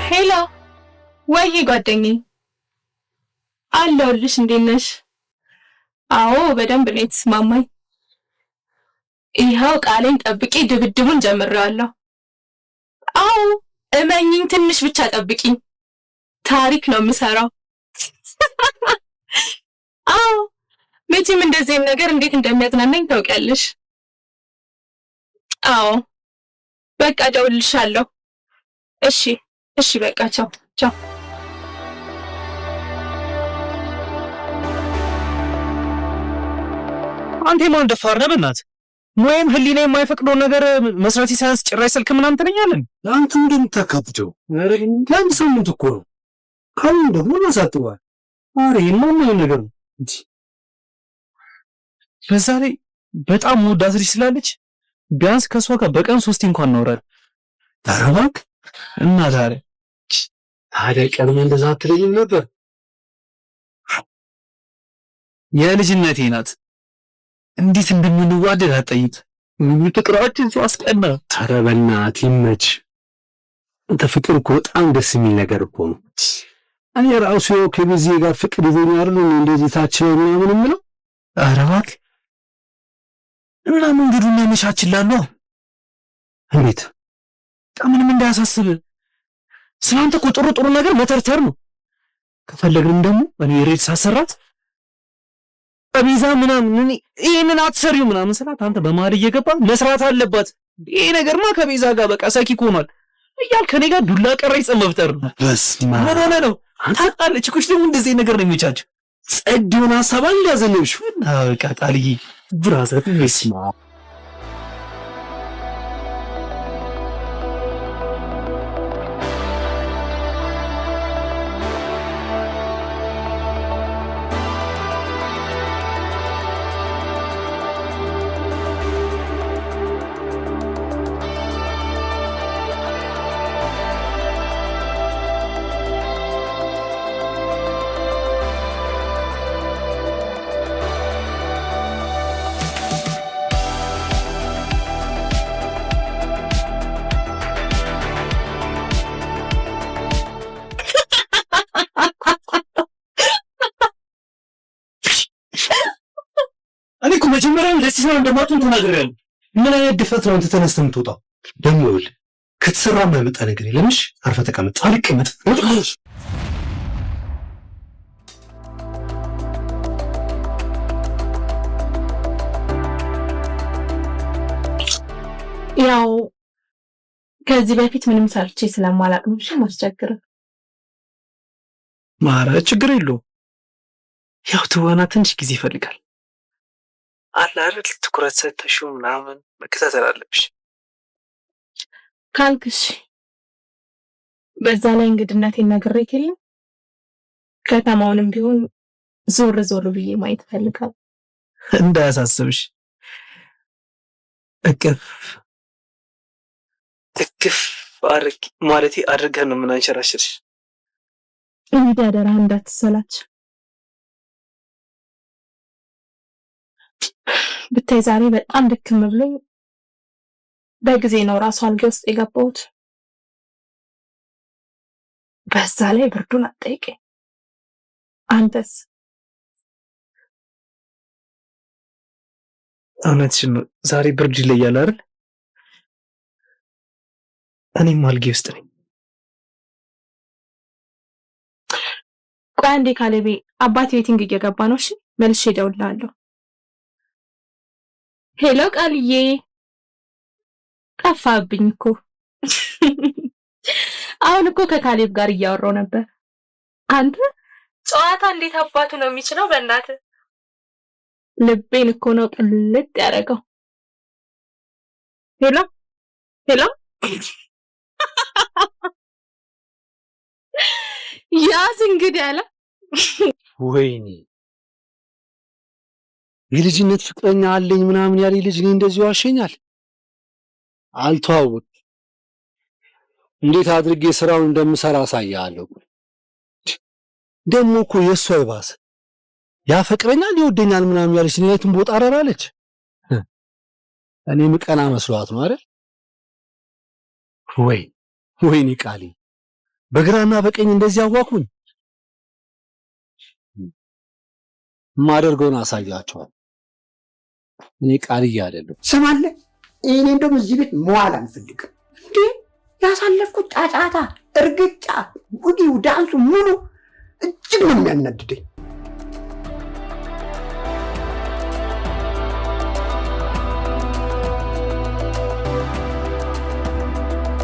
Hello፣ ወይ ጓደኛዬ፣ አለሁልሽ። እንዴት ነሽ? አዎ በደንብ ነው የተስማማኝ። ይኸው ቃሌን ጠብቄ ድብድቡን ጀምሬዋለሁ። አዎ እመኚኝ፣ ትንሽ ብቻ ጠብቂኝ፣ ታሪክ ነው የምሰራው። አዎ መቼም እንደዚህም ነገር እንዴት እንደሚያዝናናኝ ታውቂያለሽ። አዎ በቃ እደውልልሻለሁ። እሺ እሺ፣ በቃ ቻው ቻው። አንተ የማን ደፋር ነህ? በእናትህ ወይም ህሊና የማይፈቅደውን ነገር መስራት ሳያንስ ጭራሽ ስልክ ምናምን ትለኛለህ። አንተ እንደምታካብደው ለአንድ ሳምንት እኮ ነው። ካሁን ደግሞ ማሳጥቧል። ኧረ ይሄማ የማይሆን ነገር ነው እንጂ በዛ ላይ በጣም መወዳት ልጅ ስላለች ቢያንስ ከእሷ ጋር በቀን 3 እንኳን እናወራለን። ኧረ እባክህ እና ታዲያ ታዲያ ቀድመህ እንደዛ አትለኝም ነበር? የልጅነቴ ናት። እንዴት እንደምንዋደድ አትጠይቅ። ፍቅራችን ሲያስቀና። ኧረ በእናትህ ይመች። አንተ ፍቅር እኮ በጣም ደስ የሚል ነገር እኮ ነው። እኔ ራሱ ይኸው ከቤዚ ጋር ፍቅር ይዞኝ አይደል እንደዚህ ታች ላይ ምናምን የምለው። ኧረ እባክህ እና መንገዱን ያመቻችልሃል። እንዴት? በቃ ምንም እንዳያሳስብ። ስላንተ እኮ ጥሩ ጥሩ ነገር መተርተር ነው። ከፈለግንም ደግሞ እኔ ሬድ ሳሰራት ቤዛ ምናምን ይሄንን አትሰሪው ምናምን ስላት አንተ በመሀል እየገባ መስራት አለባት ይሄ ነገርማ ከቤዛ ጋር በቃ ሰኪክ ሆኗል እያልክ ከእኔ ጋር ዱላ ቀረኝ ጸብ መፍጠር ነው። በስመ አብ። ምን ሆነህ ነው? ታውቃለህ፣ ችኮች ደግሞ እንደዚህ ነገር ነው የሚመቻቸው። ጸድ የሆነ ሀሳብ አለ ያዘነብሽው። እና በቃ ቃልዬ brother በስመ አብ። እኔ እኮ መጀመሪያም ለሲሳን እንደማትሆን ተናግሬያለሁ። ምን አይነት ድፍረት ነው አንተ ተነስተህ የምትወጣው? ደግሞ ይኸውልህ ከተሰራ የማይመጣ ነገር የለም። እሺ አርፈህ ተቀመጥ። አልቀመጥም። ያው ከዚህ በፊት ምንም ሰርቼ ስለማላውቅ ነው እሺ ማስቸግርህ። ማረ ችግር የለውም። ያው ትወና ትንሽ ጊዜ ይፈልጋል። አለ አይደል? ትኩረት ሰተሽው ምናምን መከታተል አለብሽ። ካልክሽ በዛ ላይ እንግድነቴን ነግሬህ የለም ከተማውንም ቢሆን ዞር ዞር ብዬ ማየት እፈልጋለሁ። እንዳያሳስብሽ። እቅፍ እቅፍ አድርግ ማለቴ አድርገን ነው የምናንሸራሽርሽ። እንግዲህ አደራህን እንዳትሰላች። ብታይ ዛሬ በጣም ድክም ብሎኝ በጊዜ ነው ራሱ አልጋ ውስጥ የገባሁት። በዛ ላይ ብርዱን አትጠይቀኝ። አንተስ? እውነትሽን ነው። ዛሬ ብርድ ይለያል አይደል? እኔም አልጌ ውስጥ ነኝ። ቆይ አንዴ ካሌቤ፣ አባቴ waiting እየገባ ነው። እሺ መልሼ እደውልልሃለሁ። Hello ቃልዬ፣ ጠፋብኝ እኮ። አሁን እኮ ከካሌብ ጋር እያወራው ነበር። አንተ ጨዋታ እንዴት አባቱ ነው የሚችለው? በእናትህ ልቤን እኮ ነው ቅልጥ ያደረገው። Hello hello፣ ያዝ እንግዲህ አለ። ወይኔ የልጅነት ፍቅረኛ አለኝ ምናምን ያለኝ ልጅ እኔ እንደዚህ ዋሸኛል። አልተዋወቅ እንዴት አድርጌ ስራውን እንደምሰራ አሳያለሁ። ደግሞ እኮ የእሷ ይባስ ያፈቅረኛል ይወደኛል ምናምን ያለች እኔ ላይ ትንቦጣረራለች። እኔ ምቀና መስሏት ነው አይደል? ወይ ወይኔ ቃሌ በግራና በቀኝ እንደዚህ አዋኩኝ። ማደርገውን አሳያቸዋል። እኔ ቃልዬ አይደለሁ። ስማለህ፣ እኔ እንደውም እዚህ ቤት መዋል አልፈልግም። እንዴ ያሳለፍኩት ጫጫታ፣ እርግጫ፣ ጉዲው፣ ዳንሱ ምኑ እጅግ ነው የሚያናድደኝ።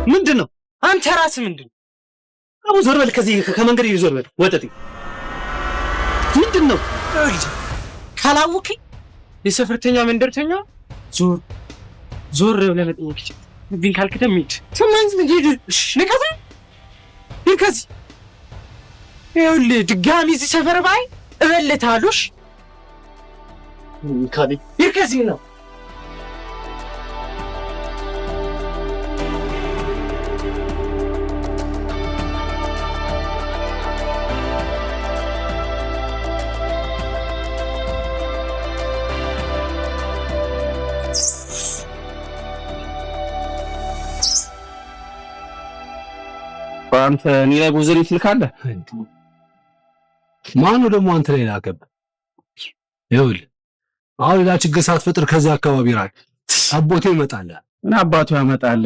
ምንድን ነው አንተ ራስህ ምንድን ነው? አቡ ዞር በል ከዚህ ከመንገድ ዞር በል ወጠጤ። ምንድን ነው ካላወቅኝ የሰፈርተኛ መንደርተኛ ዞር ዞር ብለህ መጠየቅ ይችላል። እዚህን ካልክ ደግሞ ሂድ። ስማኝ ሂድ። ንቀት ሂድ ከዚህ። ይኸውልህ ድጋሚ እዚህ ሰፈር ባይ እበልትሃለሁ። እሺ ሂድ ከዚህ ነው። አንተ እኔ ላይ ቦዘኔ ትልካለህ? ማነው ደግሞ አንተ ላይ ላከብህ? ይኸውልህ አሁን ሌላ ችግር ሳትፈጥር ከዚህ አካባቢ ራቅ። አቦቴ ይመጣል። ምን አባቱ ያመጣል?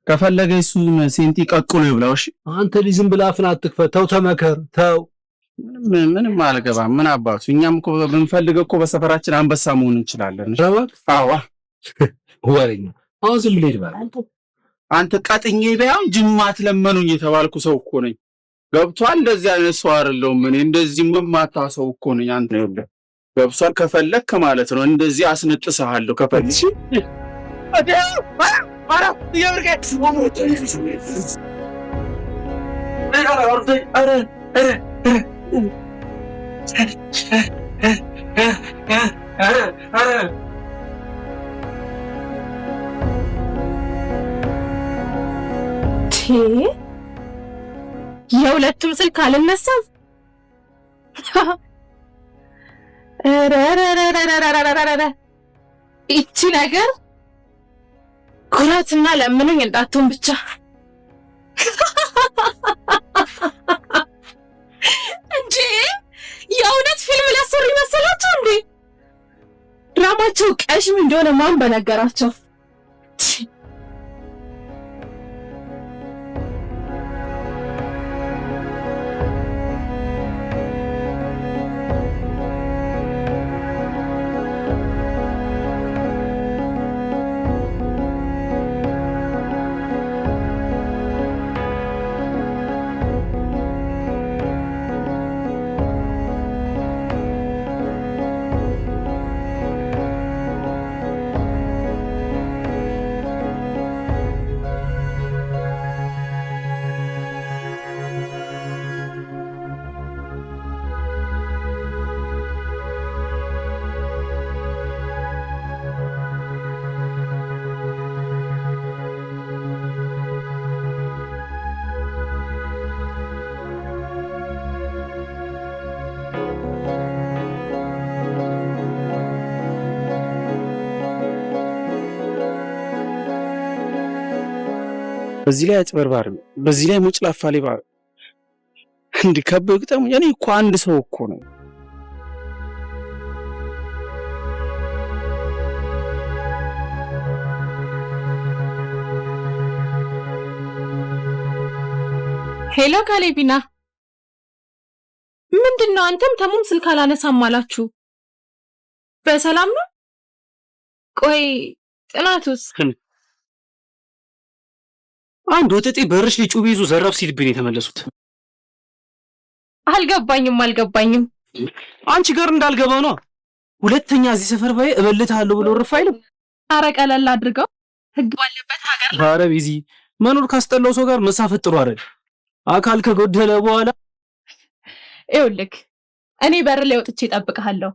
ከፈለገ እሱን ሴንቲ ቀቅሎ ይብላው። እሺ አንተ ልጅ ዝም ብለህ አፍን አትክፈት። ተው ተመከር፣ ተው። ምንም አልገባም። ምን አባቱ እኛም እኮ ብንፈልግ እኮ በሰፈራችን አንበሳ መሆን እንችላለን። አዋ ወሬኛ። አሁን ዝም ብለህ ሂድ በል። አንተ ቀጥኜ ቢያም ጅማት ለመኑኝ የተባልኩ ሰው እኮ ነኝ። ገብቷል። እንደዚህ አይነት ሰው አይደለሁም እኔ። እንደዚህ መማታ ሰው እኮ ነኝ። አንተ ይኸውልህ ገብቷል። ከፈለክ ማለት ነው እንደዚህ አስነጥስሃለሁ። ከፈለክ የሁለቱም ስልክ አልነሳም። ይቺ ነገር ኩራትና ለምኑኝ እንዳትሆን ብቻ። እንጂ የእውነት ፊልም ሊያሰሩ ይመስላቸው እንዴ? ድራማቸው ቀሽም እንደሆነ ማን በነገራቸው? በዚህ ላይ አጭበርባሪ፣ በዚህ ላይ ሙጭላፋ ሌባ እንዲህ ከበው ግጠሙኝ። እኔ እኮ አንድ ሰው እኮ ነው። Hello ካሌቢና፣ ምንድን ነው አንተም ተሙም ስልክ አላነሳም አላችሁ? በሰላም ነው? ቆይ ጥናቱስ? አንድ ወጠጤ በርሽ ላይ ጩቤ ይዞ ዘራፍ ሲልብኝ የተመለሱት። አልገባኝም አልገባኝም። አንቺ ጋር እንዳልገባ ነው። ሁለተኛ እዚህ ሰፈር ባይ እበልትሃለሁ ብሎ እርፍ አይልም። ኧረ ቀለል አድርገው፣ ህግ ባለበት ሀገር ላይ ኧረ ቤዚ መኖር ካስጠላው ሰው ጋር መሳፈጥ ጥሩ አይደል። አካል ከጎደለ በኋላ ይኸውልህ፣ እኔ በር ላይ ወጥቼ እጠብቅሃለሁ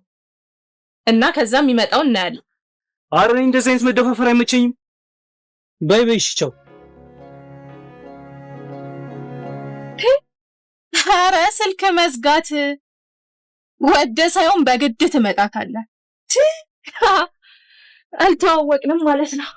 እና ከዛ የሚመጣው እናያለን። ኧረ እኔ እንደዚህ አይነት መደፋፈር አይመቸኝም። በይ በይ፣ እሺ ቻው። ኧረ ስልክ መዝጋት ወደ ሳይሆን በግድ ትመጣታለህ። አልተዋወቅንም ማለት ነው።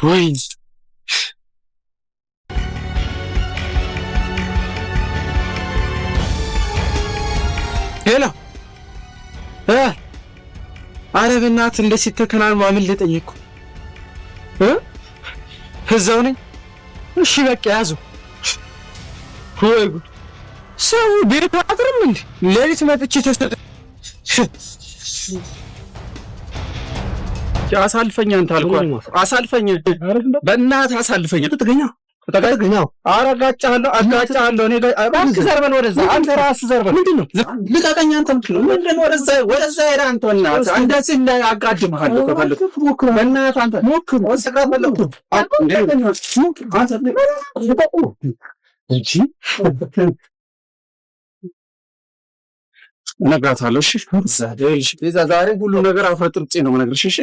ወይ Hello እ ኧረ በእናትህ እንደ ሴት ተከናንቦ አመለጠኝ እኮ እ እዛው ነኝ። እሺ በቃ ያዙ። ወይ ጉድ! ሰው ቤት አጥርም እንዴ? ሌሊት መጥቼ ተሰጠ። አሳልፈኝ አንተ አልኳት። አሳልፈኝ፣ በእናትህ አሳልፈኝ። ኧረ አጋጭሃለሁ፣ አጋጭሃለሁ። እኔ ጋር እባክህ ዘርበል ወደዛ። አንተ ራስህ ዘርበል። ምንድን ነው ልቀቀኝ። አንተ ምንድን ነው ምንድን ነው? ወደዛ ወደዛ ሄደህ አንተ በእናትህ እንደዚህ እንዳያጋድምሃለሁ ከፈለኩ በእናትህ አንተ ሞክር። እንጂ እነግራታለሁ። እሺ ቤዛ፣ ዛሬ ሁሉ ነገር አፍረጥርጬ ነው የምነግርሽ። እሺ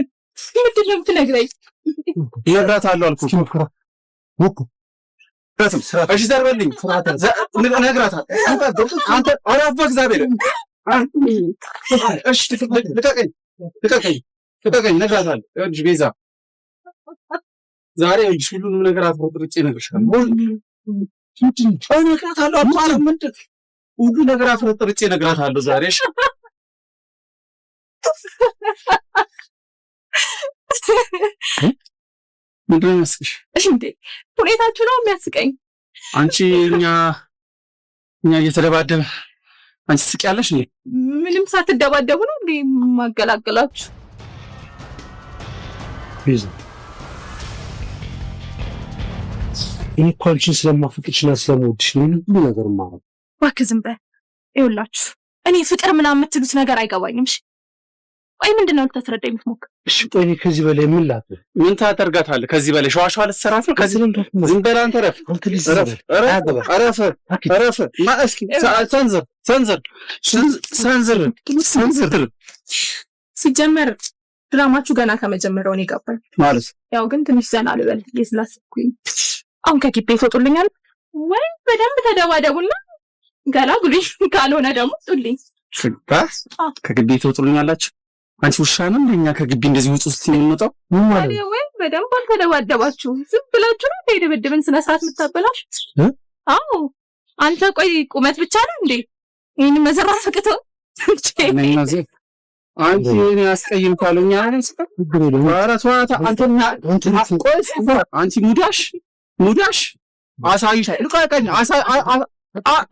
ምንድን ነው የምትነግረኝ? እነግራታለሁ አልኩህ እኮ። እሺ ዘርበልኝ። እነግራታለሁ። አንተ ኧረ በእግዚአብሔር እሺ ልቀቀኝ፣ ልቀቀኝ፣ ልቀቀኝ። እነግራታለሁ። ይኸውልሽ ቤዛ፣ ዛሬ ይኸውልሽ ሁሉንም ነገር አፍረጥርጬ እነግርሻለሁ። እነግራታለሁ። ምንድን ሁሉ ነገር አፍረጥርጬ እነግራታለሁ ዛሬ። እሺ ምንድን ነው የሚያስቅሽ? እንዴ ሁኔታችሁ ነው የሚያስቀኝ። አንቺ እኛ እኛ እየተደባደበ አንቺ ትስቂያለሽ እንዴ? ምንም ሳትደባደቡ ነው እንዴ ማገላገላችሁ? ቤዛ፣ እኔ እኮ አንቺን ስለማፈቅርሽና ስለምወድሽ ነው ይሄን ሁሉ ነገር የማደርገው። እባክህ ዝም በል። ይኸውላችሁ እኔ ፍቅር ምናምን የምትሉት ነገር አይገባኝም። እሺ ቆይ ምንድን ነው ልታስረዳኝ የምትሞክር? እሺ ቆይ እኔ ከዚህ በላይ ምን ላድርግ? ምን ታደርጋታለህ? ከዚህ በላይ ሸዋሸዋ ልትሰራት ነው? ከዚህ ዝም በል አንተ። እረፍ፣ እረፍ፣ እረፍ፣ እረፍ። ማ እስኪ ሰንዝር፣ ሰንዝር፣ ሰንዝር፣ ሰንዝር። ሲጀመር ድራማችሁ ገና ከመጀመሪያው ነው የገባኝ። ማለት ያው ግን ትንሽ ዘና ልበል ብዬ ስላሰብኩኝ አሁን ከግቢ ትወጡልኛል ወይ? በደንብ ተደባደቡና ገላግሉኝ፣ ካልሆነ ደግሞ ውጡልኝ። ከግቢ ትወጡልኛላችሁ? አንቺ ውሻ ነው እንደኛ ከግቢ እንደዚህ ውጡ ስትይ የምንወጣው? ምን ማለት ነው? ወይ በደንብ አልተደባደባችሁ፣ ዝም ብላችሁ ነው የድብድብን ስነ ስርዓት የምታበላሹት? አዎ አንተ ቆይ ቁመት ብቻ ነው እንዴ ይሄን መዘራት አቅቶ? አንቺ እኔ አስቀይም ካሉኝ አንቺ ሙዳሽ ሙዳሽ አሳይሻለሁ። ልቀቀኝ!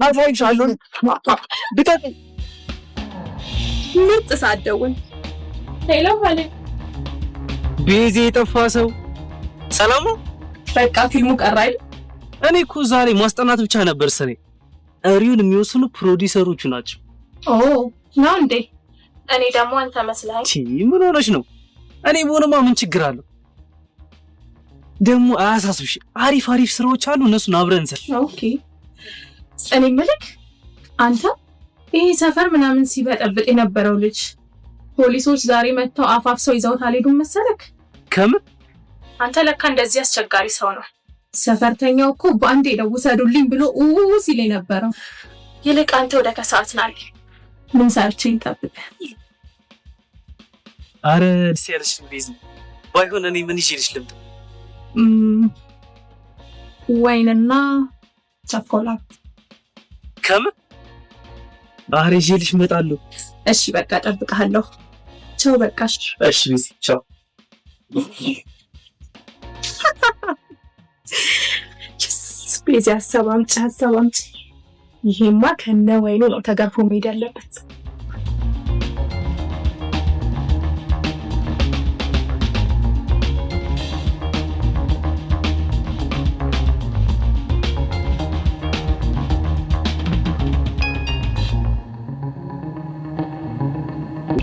አሳይሻለሁ። ልቀቀኝ! ምርጥ ሳትደውል hello አለ ቤዜ የጠፋ ሰው ሰላም ነው። በቃ ፊልሙ ቀረ አይደል? እኔ እኮ ዛሬ ማስጠናት ብቻ ነበር ስሬ። ቀሪውን የሚወስኑ ፕሮዲሰሮቹ ናቸው። ኦ ነው እንዴ? እኔ ደግሞ አንተ መስለኸኝ። ምን ሆነሽ ነው? እኔ በሆነማ ምን ችግር አለው? ደግሞ አያሳስብሽ፣ አሪፍ አሪፍ ስራዎች አሉ፣ እነሱን አብረን እንስራ። Okay። እኔ የምልህ አንተ ይሄ ሰፈር ምናምን ሲበጠብጥ የነበረው ልጅ ፖሊሶች ዛሬ መጥተው አፋፍሰው ይዘውት አልሄዱም መሰለክ? ከምን? አንተ ለካ እንደዚህ አስቸጋሪ ሰው ነው። ሰፈርተኛው እኮ በአንዴ ነው ውሰዱልኝ ብሎ ሲል የነበረው። ይልቅ አንተ ወደ ከሰዓት ናልኝ፣ ምን ሰርቼ ይጠብቅ። አረ ደስ ያለሽ ቤዝ፣ ባይሆን እኔ ምን ይዤልሽ ልምጣ? ወይንና ቸኮላት። ከምን? አረ ይዤልሽ እመጣለሁ። እሺ በቃ እጠብቅሃለሁ። ቻው በቃ። እሺ ቤዚ ቻው። ቤዚ ሀሳብ አምጪ፣ ሀሳብ አምጪ። ይሄማ ከነ ወይኑ ነው ተገርፎ መሄድ ያለበት።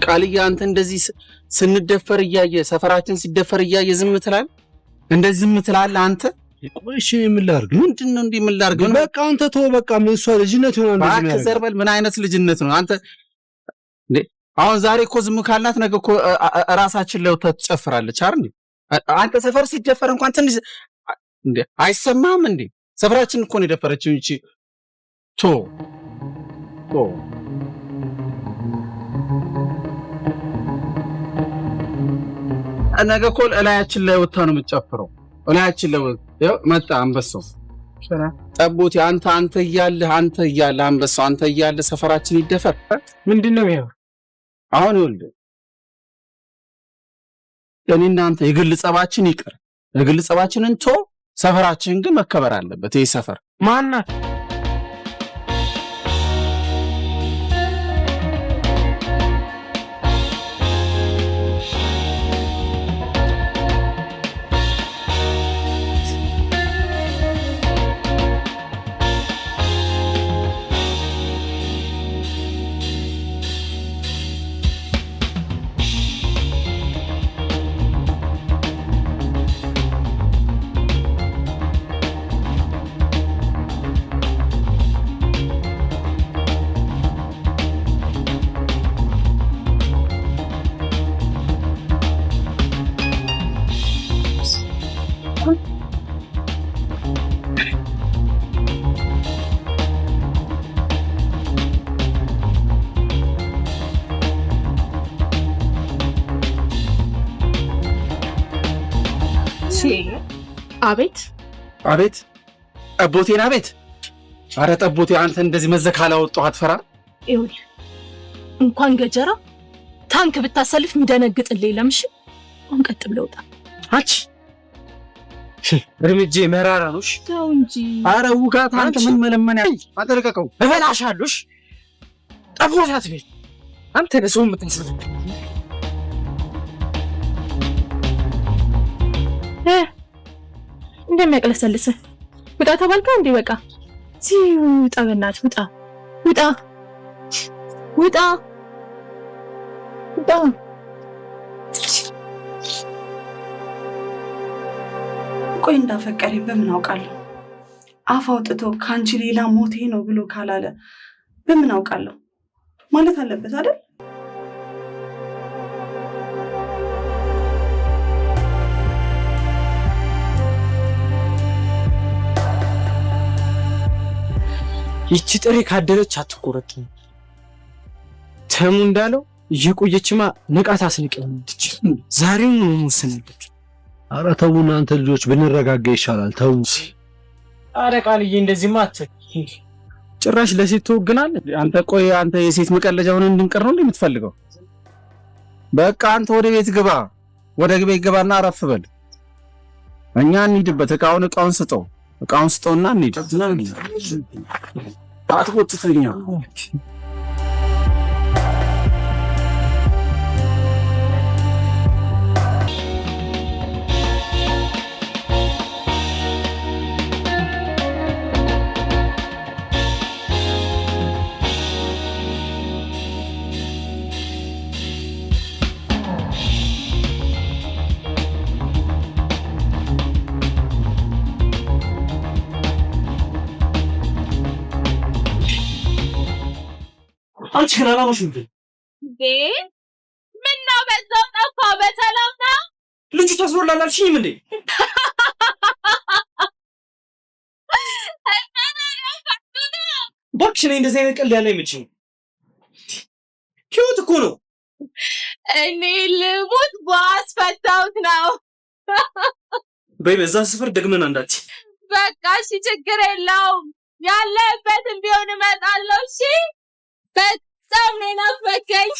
ቃልዬ አንተ እንደዚህ ስንደፈር እያየ ሰፈራችን ሲደፈር እያየ ዝም ትላለህ? እንደዚህ ዝም ትላለህ አንተ? ቆይ እሺ ምን ላድርግ? ምንድን ነው እንዲህ ምን ላድርግ? በቃ አንተ ተወው በቃ። ምን እሷ ልጅነት ይሆናል እንደዚህ እባክህ ዘር በል። ምን አይነት ልጅነት ነው አንተ እንዴ? አሁን ዛሬ እኮ ዝም ካልናት ነገ እኮ እራሳችን ላይ ወጥታ ትጨፍራለች አይደል? አንተ ሰፈር ሲደፈር እንኳን ትንሽ እንዴ አይሰማህም እንዴ? ሰፈራችን እኮ ነው የደፈረችው እንጂ ቶ ቶ ነገ እኮ እላያችን ላይ ወጥታ ነው የምትጨፍረው። እላያችን ላይ ያው መጣ አንበሳው ጠቦቴ። አንተ አንተ እያለህ አንተ እያለህ አንበሳው አንተ እያለህ ሰፈራችን ይደፈር። ምንድን ነው ይሄው? አሁን ይኸውልህ እኔና አንተ የግል ጸባችን ይቅር፣ የግል ጸባችንን ቶ ሰፈራችን ግን መከበር አለበት። ይሄ ሰፈር ማናት? አቤት አቤት ጠቦቴን አቤት። አረ ጠቦቴ አንተ እንደዚህ መዘህ ካላወጣሁ አትፈራ? ይኸውልህ እንኳን ገጀራ ታንክ ብታሰልፍ የሚደነግጥልህ የለም። እሺ አሁን ቀጥ ብለህ ውጣ። አንቺ እርምጄ መራራ ነው። እሺ ተው እንጂ። አረ ውጋት አንተ ምን መለመን አንተ ልቀቀው። እበላሻለሁ። እሺ ጠቦቴ አትበይ። አንተ ነህ ሰው የምታስበው። እንደሚያቅለሰልስህ ውጣ ተባልካ እንዴ? በቃ ውጣ፣ በእናትህ ውጣ፣ ውጣ፣ ውጣ፣ ውጣ። ቆይ እንዳፈቀረኝ በምን አውቃለሁ? አፍ አውጥቶ ከአንቺ ሌላ ሞቴ ነው ብሎ ካላለ በምን አውቃለሁ? ማለት አለበት አይደል? ይቺ ጥሬ ካደረች አትቆረጥም። ተሙ እንዳለው እየቆየችማ ንቃት አስንቀኝ። ዛሬውን ነው መወሰን ያለብን። ኧረ ተው እናንተ ልጆች ብንረጋጋ ይሻላል። ተው። ኧረ ቃልዬ እንደዚህማ አትል። ጭራሽ ለሴት ትወግናለህ። አንተ ቆይ አንተ የሴት መቀለጃ ሆነን እንድንቀር ነው እንዴ የምትፈልገው? በቃ አንተ ወደ ቤት ግባ፣ ወደ ቤት ግባና አረፍ በል። እኛ እንሂድበት። እቃውን ስጠው፣ እቃውን ስጠውና እንሂድ። አትቆጥተኛ። አንቺ ግን አላማሽ ምንድን እንዴ? ምነው በዛው ጠፋ? በሰላም ነው? ልጁ ታስሮላል አላልሽኝም እንዴ? እባክሽ እኔ እንደዚህ አይነት ቀልድ ያለ አይመችኝም። ህይወት እኮ ነው። እኔ ልሙት ባስፈታሁት ነው። በይ በዛ ሰፈር ደግመን አንዳች በቃ እሺ፣ ችግር የለውም። ያለህበትን ቢሆን እመጣለሁ። እሺ፣ በጣም ነው የናፈቀኝ።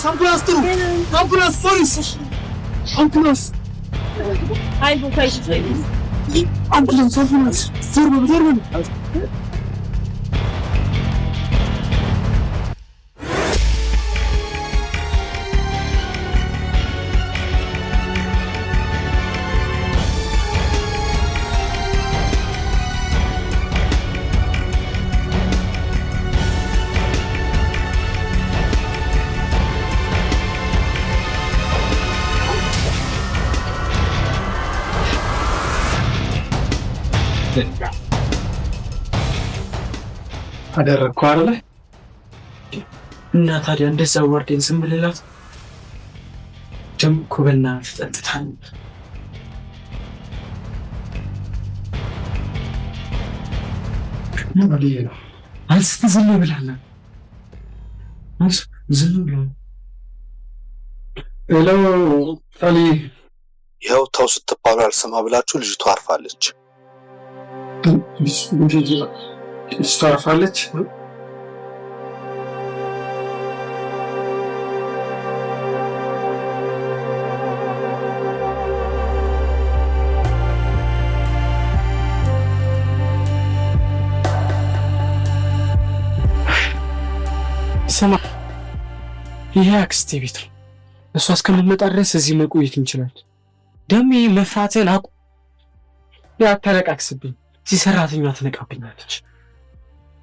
አምቡላንስ ጥሩ! አምቡላንስ ፖሊስ! አምቡላንስ! አምቡላንስ! አምቡላንስ! ዞር በሉ ዞር በሉ! አደረግኩ አይደለ? እና ታዲያ እንደዛ ዋርዴን ዝም ብልላት? ደግሞ እኮ በእናትህ ጠጥታ ነው። አንስተ ዝም ብላና ዝም ብላ። Hello አሊ፣ ይኸው ተው ስትባሉ አልሰማ ብላችሁ ልጅቷ አርፋለች። ልጅቷ አርፋለች። ስማ፣ ይሄ አክስቴ ቤት ነው። እሷ እስከምትመጣ ድረስ እዚህ መቆየት እንችላለን። ደግሞ ይሄ መፍራትህን አቁም። አታለቃቅስብኝ። እዚህ ሰራተኛዋ ትነቃብኛለች።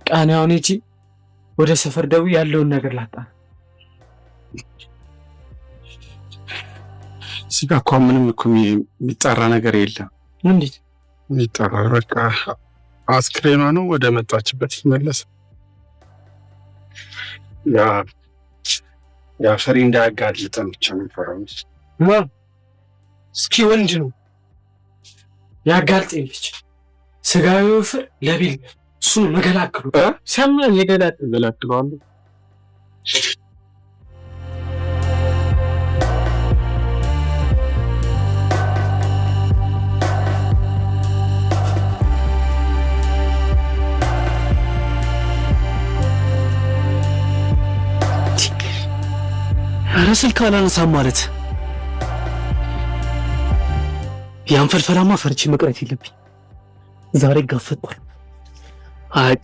ቃኔ አሁን ሂጂ ወደ ሰፈር ደውዬ ያለውን ነገር ላጣ። እዚህ ጋ እኮ ምንም እኮ የሚጠራ ነገር የለም። እንዴት የሚጠራ? በቃ አስክሬኗ ነው ወደ መጣችበት ይመለስ። ያ ፈሪ እንዳያጋልጠን ብቻ ነው የምፈራው። ማ እስኪ ወንድ ነው ያጋልጠኝ ብቻ። ስጋዊ ወፍር ለቢል እሱን መገላግሉ ሰማን የገላግለዋለሁ። ኧረ ስልክ አላነሳም ማለት ያን ፈልፈላማ ፈርቼ መቅረት የለብኝ። ዛሬ ጋፈጥኳል። አይ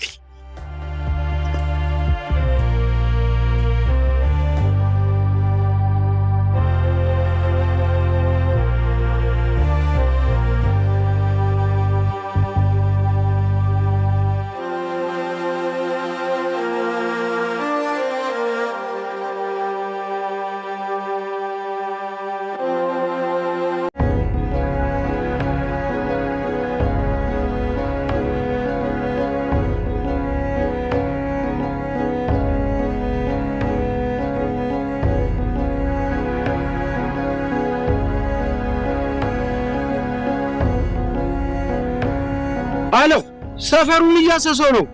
አለው ሰፈሩን እያሰሰው ነው።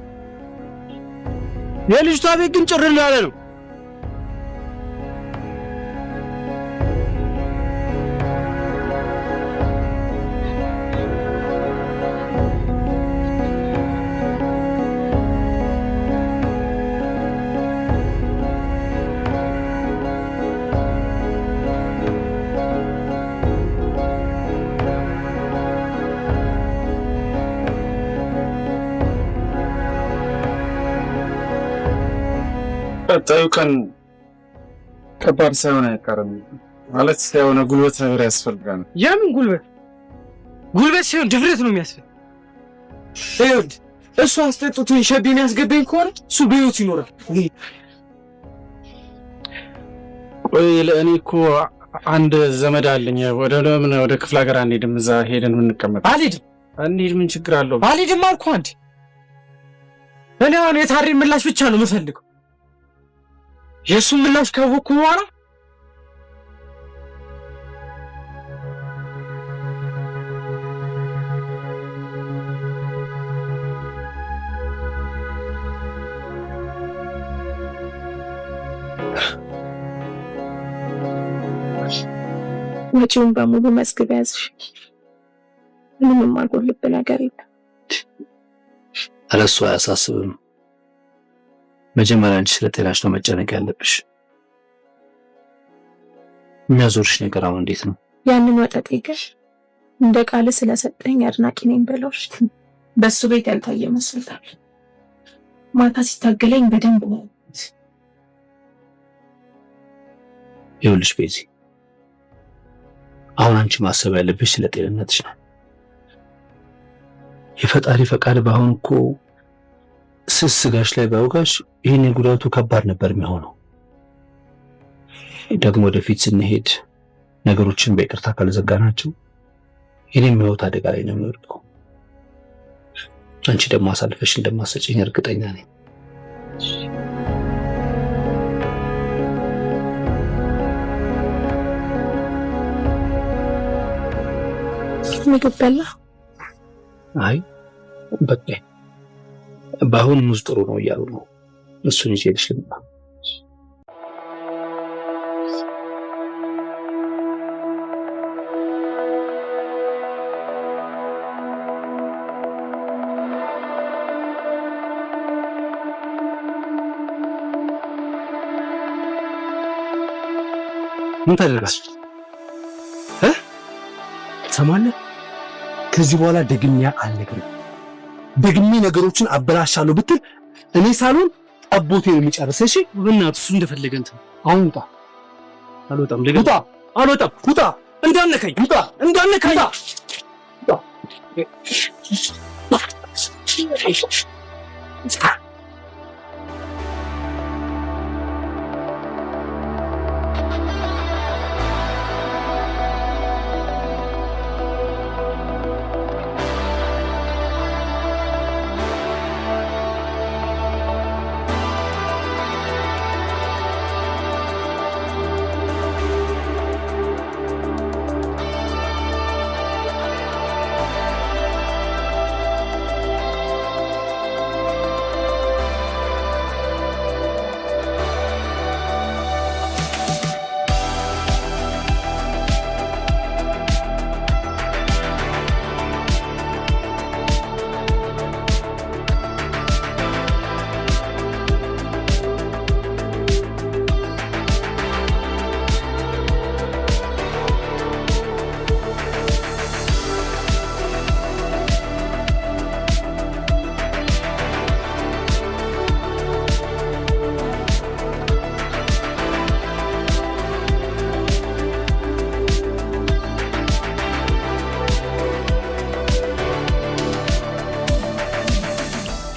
የልጅቷ ቤት ግን ጭር እንዳለ ነው። ቀጣዩ ቀን ከባድ ሳይሆን አይቀርም። ማለት የሆነ ጉልበት ነገር ያስፈልጋል። የምን ጉልበት? ጉልበት ሳይሆን ድፍረት ነው የሚያስፈልግ። ይኸውልህ እሱ አስጠጥቶኝ ሸቤ የሚያስገባኝ ከሆነ እሱ በህይወት ይኖራል። ቆይ ለእኔ እኮ አንድ ዘመድ አለኝ። ወደ ለምን ወደ ክፍለ ሀገር አንሄድም? እዛ ሄደን እንቀመጥ። አልሄድም። እንሂድ፣ ምን ችግር አለው? አልሄድም አልኩህ። አንዴ እኔ አሁን የታሪን ምላሽ ብቻ ነው የምፈልገው። የእሱን ምላሽ ካወቅኩ በኋላ ወጪውን በሙሉ መዝግብ ያዝሽ። ምንም የማጎልብ ነገር የለም። ኧረ እሱ አያሳስብም። መጀመሪያ አንቺ ስለ ጤናሽ ነው መጨነቅ ያለብሽ። የሚያዞርሽ ነገር አሁን እንዴት ነው? ያንን ወጠጤ ግን እንደ ቃል ስለሰጠኝ አድናቂ ነኝ በለውሽ። በሱ ቤት ያልታየ መስሎታል። ማታ ሲታገለኝ በደንብ ነው። ይኸውልሽ ቤዚ፣ አሁን አንቺ ማሰብ ያለብሽ ስለ ጤንነትሽ ነው። የፈጣሪ ፈቃድ ባይሆን እኮ ስስ ስጋሽ ላይ ባይወጋሽ ይህን ጉዳቱ ከባድ ነበር የሚሆነው። ደግሞ ወደፊት ስንሄድ ነገሮችን በይቅርታ ካልዘጋናቸው የኔም ሕይወት አደጋ ላይ ነው የሚወድቀው። አንቺ ደግሞ አሳልፈሽ እንደማትሰጪኝ እርግጠኛ ነኝ። ምግብ በላ? አይ በቃ በአሁን ሙዝ ጥሩ ነው እያሉ ነው። እሱን ይዤልሽ ልምጣ። ምን ታደርጋለህ? ትሰማለህ? ከዚህ በኋላ ደግሜ አልነግርህም። ደግሜ ነገሮችን አበላሻለሁ ብትል እኔ ሳልሆን ጠቦቴ ነው የሚጨርስ። እሺ በእናትህ እሱ እንደፈለገ እንትን። አሁን ውጣ። አልወጣም። ውጣ። አልወጣም። ውጣ። እንዳነካኝ፣ ውጣ። እንዳነካኝ።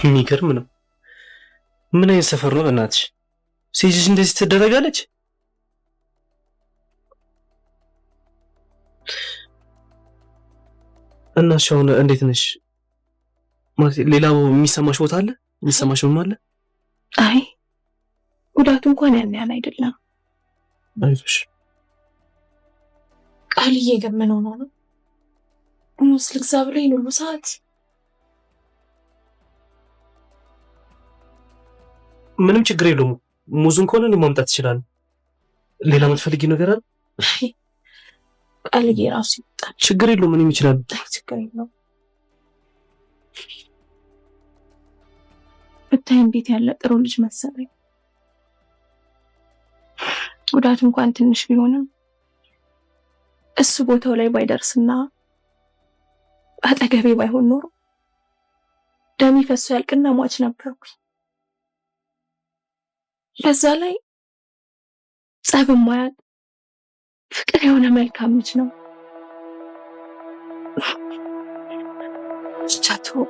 የሚገርም ነው። ምን አይነት ሰፈር ነው በእናትሽ? ሴት ልጅ እንደዚህ ትደረጋለች? እናትሽ አሁን እንዴት ነሽ? ማለት ሌላ የሚሰማሽ ቦታ አለ? የሚሰማሽ ምን አለ? አይ ጉዳቱ እንኳን ያን ያህል አይደለም። አይዞሽ። ቃልዬ ግን ምን ሆኖ ነው? ሙዝ ልግዛ ብሎ ይሄን ሁሉ ሰዓት? ምንም ችግር የለውም። ሙዙን ከሆነ እኔ ማምጣት እችላለሁ። ሌላ የምትፈልጊው ነገር አለ? ቃልዬ ራሱ ይመጣል። ችግር የለውም። እኔም እችላለሁ። ችግር የለውም። ብታይ እንዴት ያለ ጥሩ ልጅ መሰለኝ። ጉዳቱ እንኳን ትንሽ ቢሆንም እሱ ቦታው ላይ ባይደርስና አጠገቤ ባይሆን ኖሮ ደሜ ፈሶ ያልቅና ሟች ነበርኩኝ። በዛ ላይ ጸብ የማያውቅ ፍቅር የሆነ መልካም ልጅ ነው። ብቻ ተወው።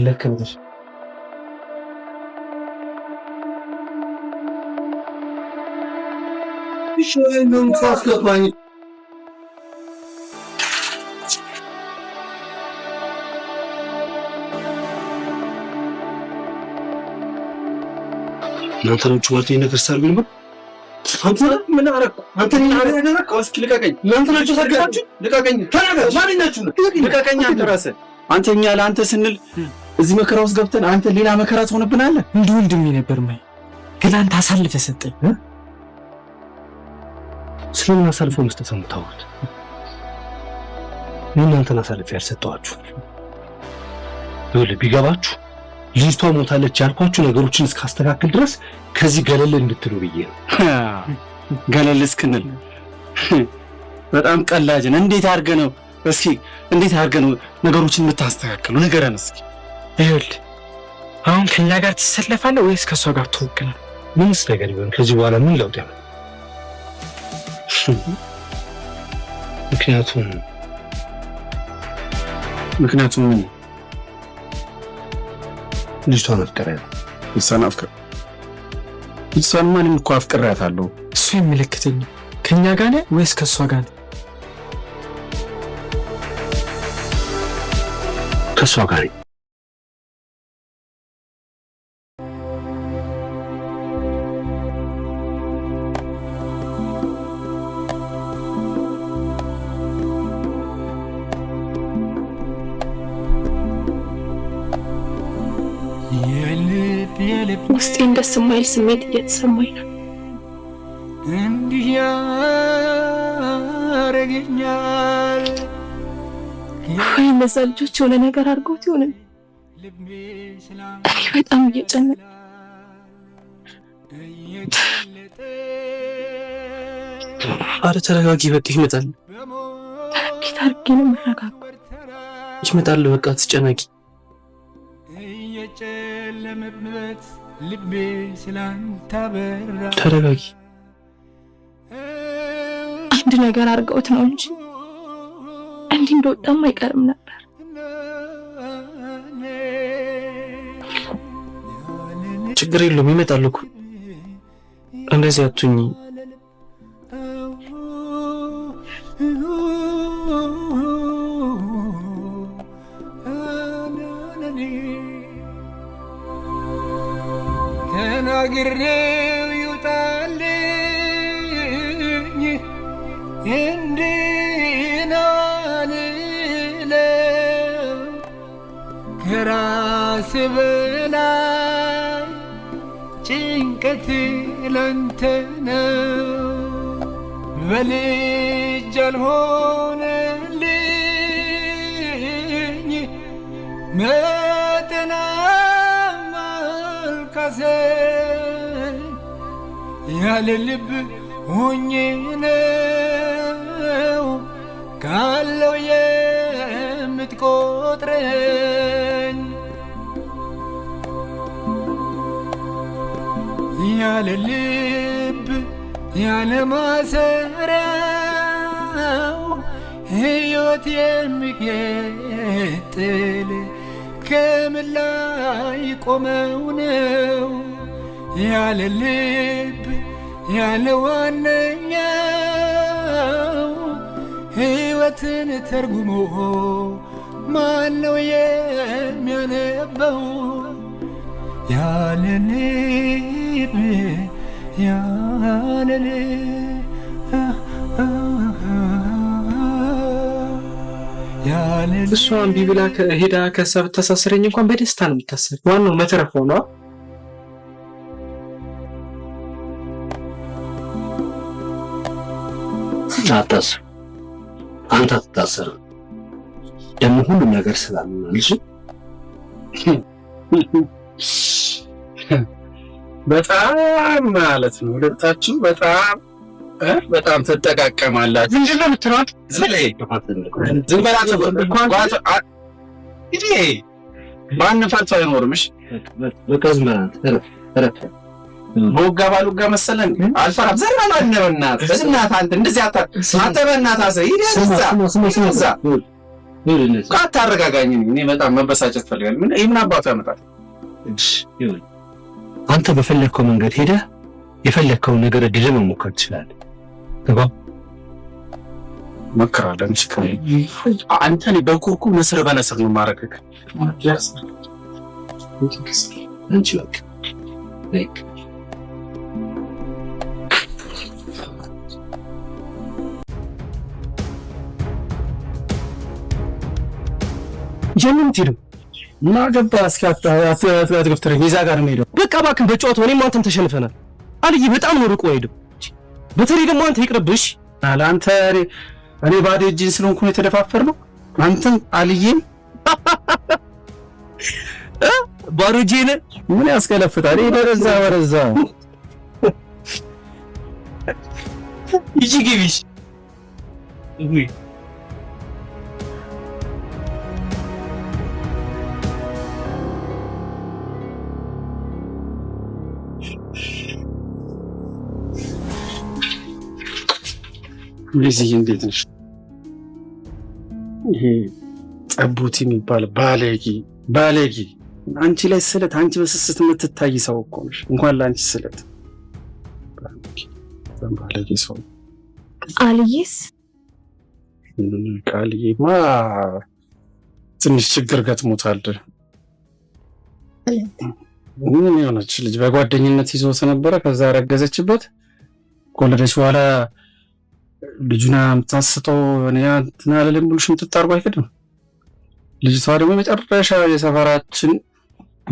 ልክ ነሽ። አስገባኝ። እናንተ ናችሁ ማለት ይሄን ነገር ስታደርጉ ነበር? አንተ ምን አደረኩ? አንተ ምን አደረኩ? እስኪ ልቀቀኝ። እናንተ ናችሁ ሳደረጋችሁ? ልቀቀኝ። ተናገር። ማን ናችሁ? ልቀቀኝ። አንተ ራስህ አንተ እኛ ለአንተ ስንል እዚህ መከራ ውስጥ ገብተን አንተ ሌላ መከራ ትሆንብናለህ። እንደ ወንድሜ ነበር ማይ፣ ግን አንተ አሳልፈህ ሰጠኝ። ስለምን አሳልፎ መስጠት ነው የምታወሩት? እኔ እናንተን አሳልፌ ያልሰጠኋችሁ። ይኸውልህ ቢገባችሁ ልጅቷ ሞታለች ያልኳችሁ ነገሮችን እስካስተካክል ድረስ ከዚህ ገለል እንድትሉ ብዬ ነው። ገለል እስክንል በጣም ቀላጅ ነህ። እንዴት አድርገህ ነው እስኪ እንዴት አድርገህ ነው ነገሮችን የምታስተካክሉ? ንገረን እስኪ። ይኸውልህ አሁን ከኛ ጋር ትሰለፋለህ ወይስ ከእሷ ጋር ትወግናለህ? ምንስ ነገር ቢሆን ከዚህ በኋላ ምን ለውጥ ያመጣል? ምክንያቱም ምን? ልጅቷን አፍቅሬያለሁ። እሷን አፍቅር እሷንማ እኔም እኮ አፍቅሬያታለሁ። እሱ አይመለከተኝም። ከኛ ጋር ነህ ወይስ ከእሷ ጋር ነህ? ከእሷ ጋር ነኝ። ውስጤን ደስ የማይል ስሜት እየተሰማኝ ነው። እንዲህ ያረገኛል ወይ እነዛ ልጆች የሆነ ነገር አድርገውት ይሆን? እኔ በጣም እየጨነቀኝ። አረ ተረጋጊ፣ በቃ ይመጣል። እንዴት አድርጌ ነው የምረጋጋው? ይመጣል፣ በቃ አትጨነቂ። የጨለመበት ልቤ ስላንተ በራ። ተረጋጊ። አንድ ነገር አድርገውት ነው እንጂ እንዲህ እንደወጣም አይቀርም ነበር። ችግር የለውም ይመጣል እኮ። እንደዚህ አትሁኚ። ተናግሬው ይውጣልኝ እንድናልለው ከራሴ በላይ ጭንቀት ላንተ ነው። በልጅ አልሆነልኝ መጠና ማልካሰኝ ያለ ልብ ሆኜ ነው ካለው የምትቆጥረኝ ያለ ልብ ያለ ማሰሪያው ሕይወት የሚቀጥል ከምን ላይ ቆመው ነው? ያለ ልብ ያለ ዋነኛው ሕይወትን ተርጉሞ ማነው የሚያነበው? ያለ ልብ ያለ ልብ ያለ እሷ እምቢ ብላ ሄዳ ከእሷ ብታሳስረኝ እንኳን በደስታ ነው የምታሰር። ዋናው መተረፍ ነው። አታስብ፣ አንተ አትታሰርም። ደግሞ ሁሉም ነገር ሰላም ነው። እሺ በጣም ማለት ነው ሁለታችሁ በጣም በጣም ትጠቃቀማላችሁ። ምንድን ነው የምትለው? ዝም በል አንተ። ይሄ ማንም ፈርቶ አይኖርም። እሺ በቃ ዝም በል አንተ። እረፍ እረፍ። በወጋ ባልወጋ መሰለህ እንዴ? አልፈራም። ዝም በል አንተ በእናትህ በእናትህ አንተ እንደዚህ አንተ በእናትህ አስረህ ሂድ እዛ እዛ አታረጋጋኝ። እኔ በጣም መበሳጨት እፈልጋለሁ። ምን ምን አባቱ ያመጣል? እሺ ይሁን። አንተ በፈለግከው መንገድ ሄደህ የፈለግከውን ነገር እድል መሞከር ትችላለህ። ገባ? እሞክራለሁ። አንተ እኔ በኩርኩም ንስር በነስር ነው የማደርግህ። አንቺ በቃ like የት ነው የምትሄደው? ምን አገባህ? እስኪ አትገፍትረኝ። እዛ ጋር ነው የምሄደው። በቃ እባክህ በጨዋታው እኔም አንተም ተሸንፈናል። አልዬ በጣም ነው ርቆ ሄደው። በተለይ ደግሞ አንተ ይቅርብሽ። አንተ እኔ ባዶ እጄን ስለሆንኩ ነው የተደፋፈርነው። አንተም አልዬም ባዶ እጄን ምን ያስገለፍጣል? ይሄ ወደዛ ወደዛ ይጂ ግቢሽ ውይ ቤዝዬ እንዴት ነሽ? ይሄ ጠቡት የሚባል ባለጌ ባለጌ አንቺ ላይ ስለት፣ አንቺ በስስት የምትታይ ሰው እኮ ነሽ። እንኳን ለአንቺ ስለት በጣም ባለጌ ሰው። አልዬስ ቃልዬማ ትንሽ ችግር ገጥሞታል። ምን የሆነች ልጅ በጓደኝነት ይዞት ነበረ። ከዛ ረገዘችበት። ከወለደች በኋላ ልጁን አምታስቶ እኔ እንትን አልልም ብሎ ሽምጥጥ አድርጎ አይክድም። ልጅቷ ደግሞ የመጨረሻ የሰፈራችን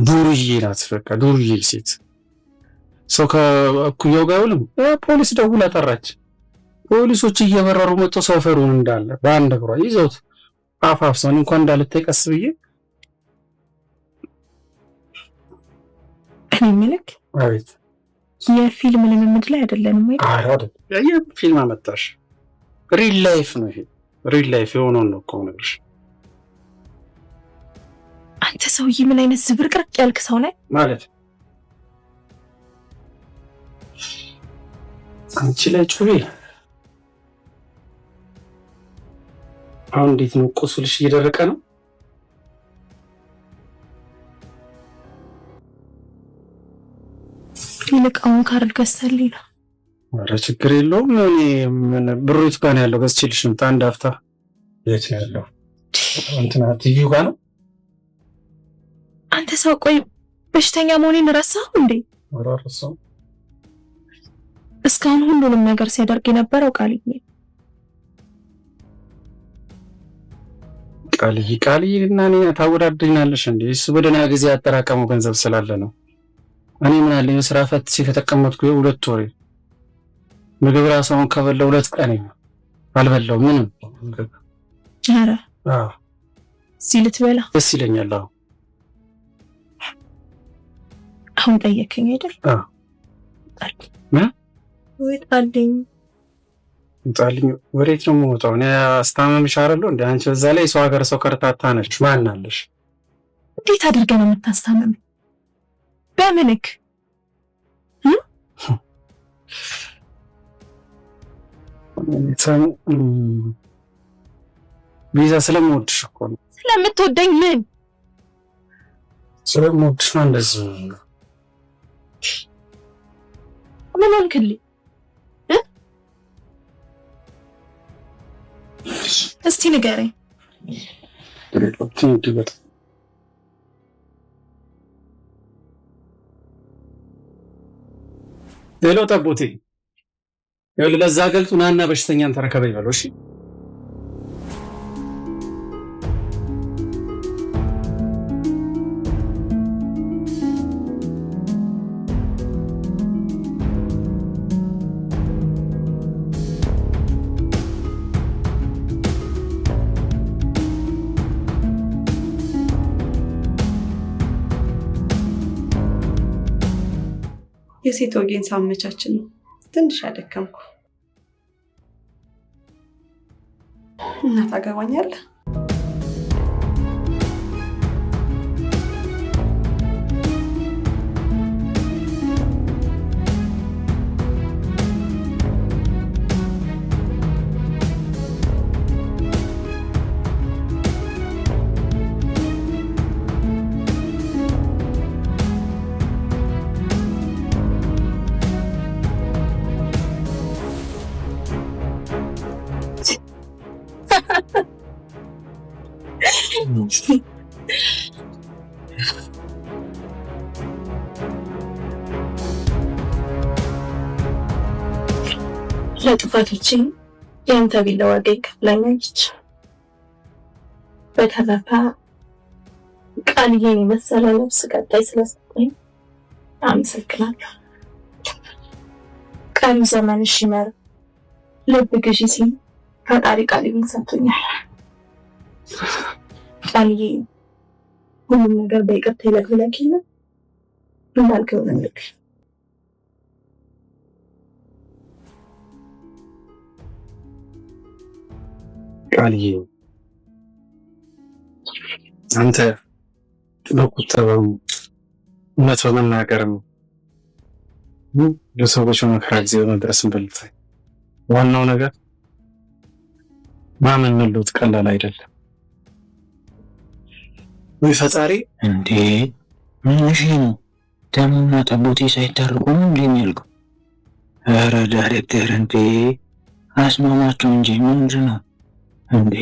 ዱርዬ ናት። በቃ ዱርዬ ሴት ሰው ከእኩያው ጋር አይውልም። ፖሊስ ደውላ ጠራች። ፖሊሶች እየበረሩ መጥተው ሰፈሩን እንዳለ በአንድ እግሯ ይዘውት አፋፍሰው እኔ እንኳን እንዳልታይ ቀስ ብዬ እኔ የምልህ አቤት። የፊልም ልምምድ ላይ አይደለንም ወይ? አይ አይደለም። ፊልም አመጣሽ። Real life ነው ይሄ። Real life የሆነውን ነው እኮ የምነግርሽ። አንተ ሰውዬ ምን አይነት ዝብርቅርቅ ያልክ ሰው ነህ? ማለት አንቺ ላይ ጩቤ። አሁን እንዴት ነው ቁስልሽ? እየደረቀ ነው? ይልቅ አሁን ካርድ ገዝተህልኝ ነው። ኧረ ችግር የለውም። እኔ ምን ብሩ የት ጋር ነው ያለው? ገዝቼልሽ ልምጣ። አንድ አፍታ። የት ነው ያለው? እንትና ትዩ ጋር ነው። አንተ ሰው ቆይ በሽተኛ መሆኔን ረሳኸው እንዴ? ኧረ አልረሳሁም። እስካሁን ሁሉንም ነገር ሲያደርግ የነበረው ቃልዬ ቃልዬ ቃልዬ እና እኔ ታወዳድሪናለሽ እንዴ? እሱ በደህና ጊዜ ያጠራቀመው ገንዘብ ስላለ ነው። እኔ ምን አለኝ ስራ ፈትቼ ከተቀመጥኩ 2 ወሬ ምግብ ራሱ አሁን ከበላሁ 2 ቀን ነው አልበላው ምንም። ኧረ አዎ እዚህ ልትበላ ደስ ይለኛል። አዎ አሁን ጠየከኝ አይደል? አዎ ምን ወጣልኝ ጣልኝ። ወዴት ነው የምወጣው? እኔ አስታመምሽ አይደለሁ እንዴ? አንቺ በዛ ላይ የሰው ሀገር ሰው ከርታታ ነሽ። ማን አለሽ? እንዴት አድርገህ ነው የምታስታመም? በምንክ ቤዛ ስለምወድሽ እኮ ነው። ስለምትወደኝ ምን? ስለምወድሽ ነው እንደዚህ። ምን ሆንክልኝ? እስቲ ንገረኝ። Hello ጠቦቴ፣ ይኸውልህ ለዛ ገልጡ ናና በሽተኛን ተረከበኝ በለው። እሺ የሴት ወጌን ሳመቻችን ነው ትንሽ ያደከምኩ። እና ታገባኛለህ? ለጥፋቶቼ የአንተ ቢላ ዋጋ ይከፍለኛለች። በተረፈ ቃልዬን የመሰለ ነፍስ ቀጣይ ስለሰጠኝ አመሰግናለሁ። ቀሪው ዘመንሽ ይመር፣ ልብ ግዢ ሲል ፈጣሪ ቃልዬን ሰጥቶኛል። ቃልዬ ሁሉም ነገር በይቅርታ ይለቅ ብለህ የለ እንዳልከው ነው። ቃልዬ አንተ በቁጠባም እውነት በመናገርም ለሰዎች በመከራ ጊዜ በመድረስም በልታይ ዋናው ነገር ማመን መለወጥ ቀላል አይደለም። ወይ ፈጣሪ እንዴ ምን እሺ ነው ደሙና ጠቦቴ ሳይታረቁ ነው እንዴ የሚያልቀው? ኧረ ዳይሬክተር እንዴ አስማማቸው እንጂ ምንድን ነው እንዴ?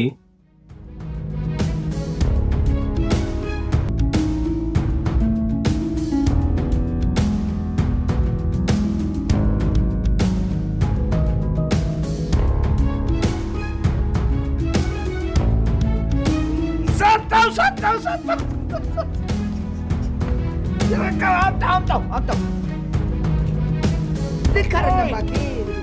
ሰጠው ሰጠው ሰጠው። አምጣው አምጣው አምጣው። ልክ አይደለም እባክህ።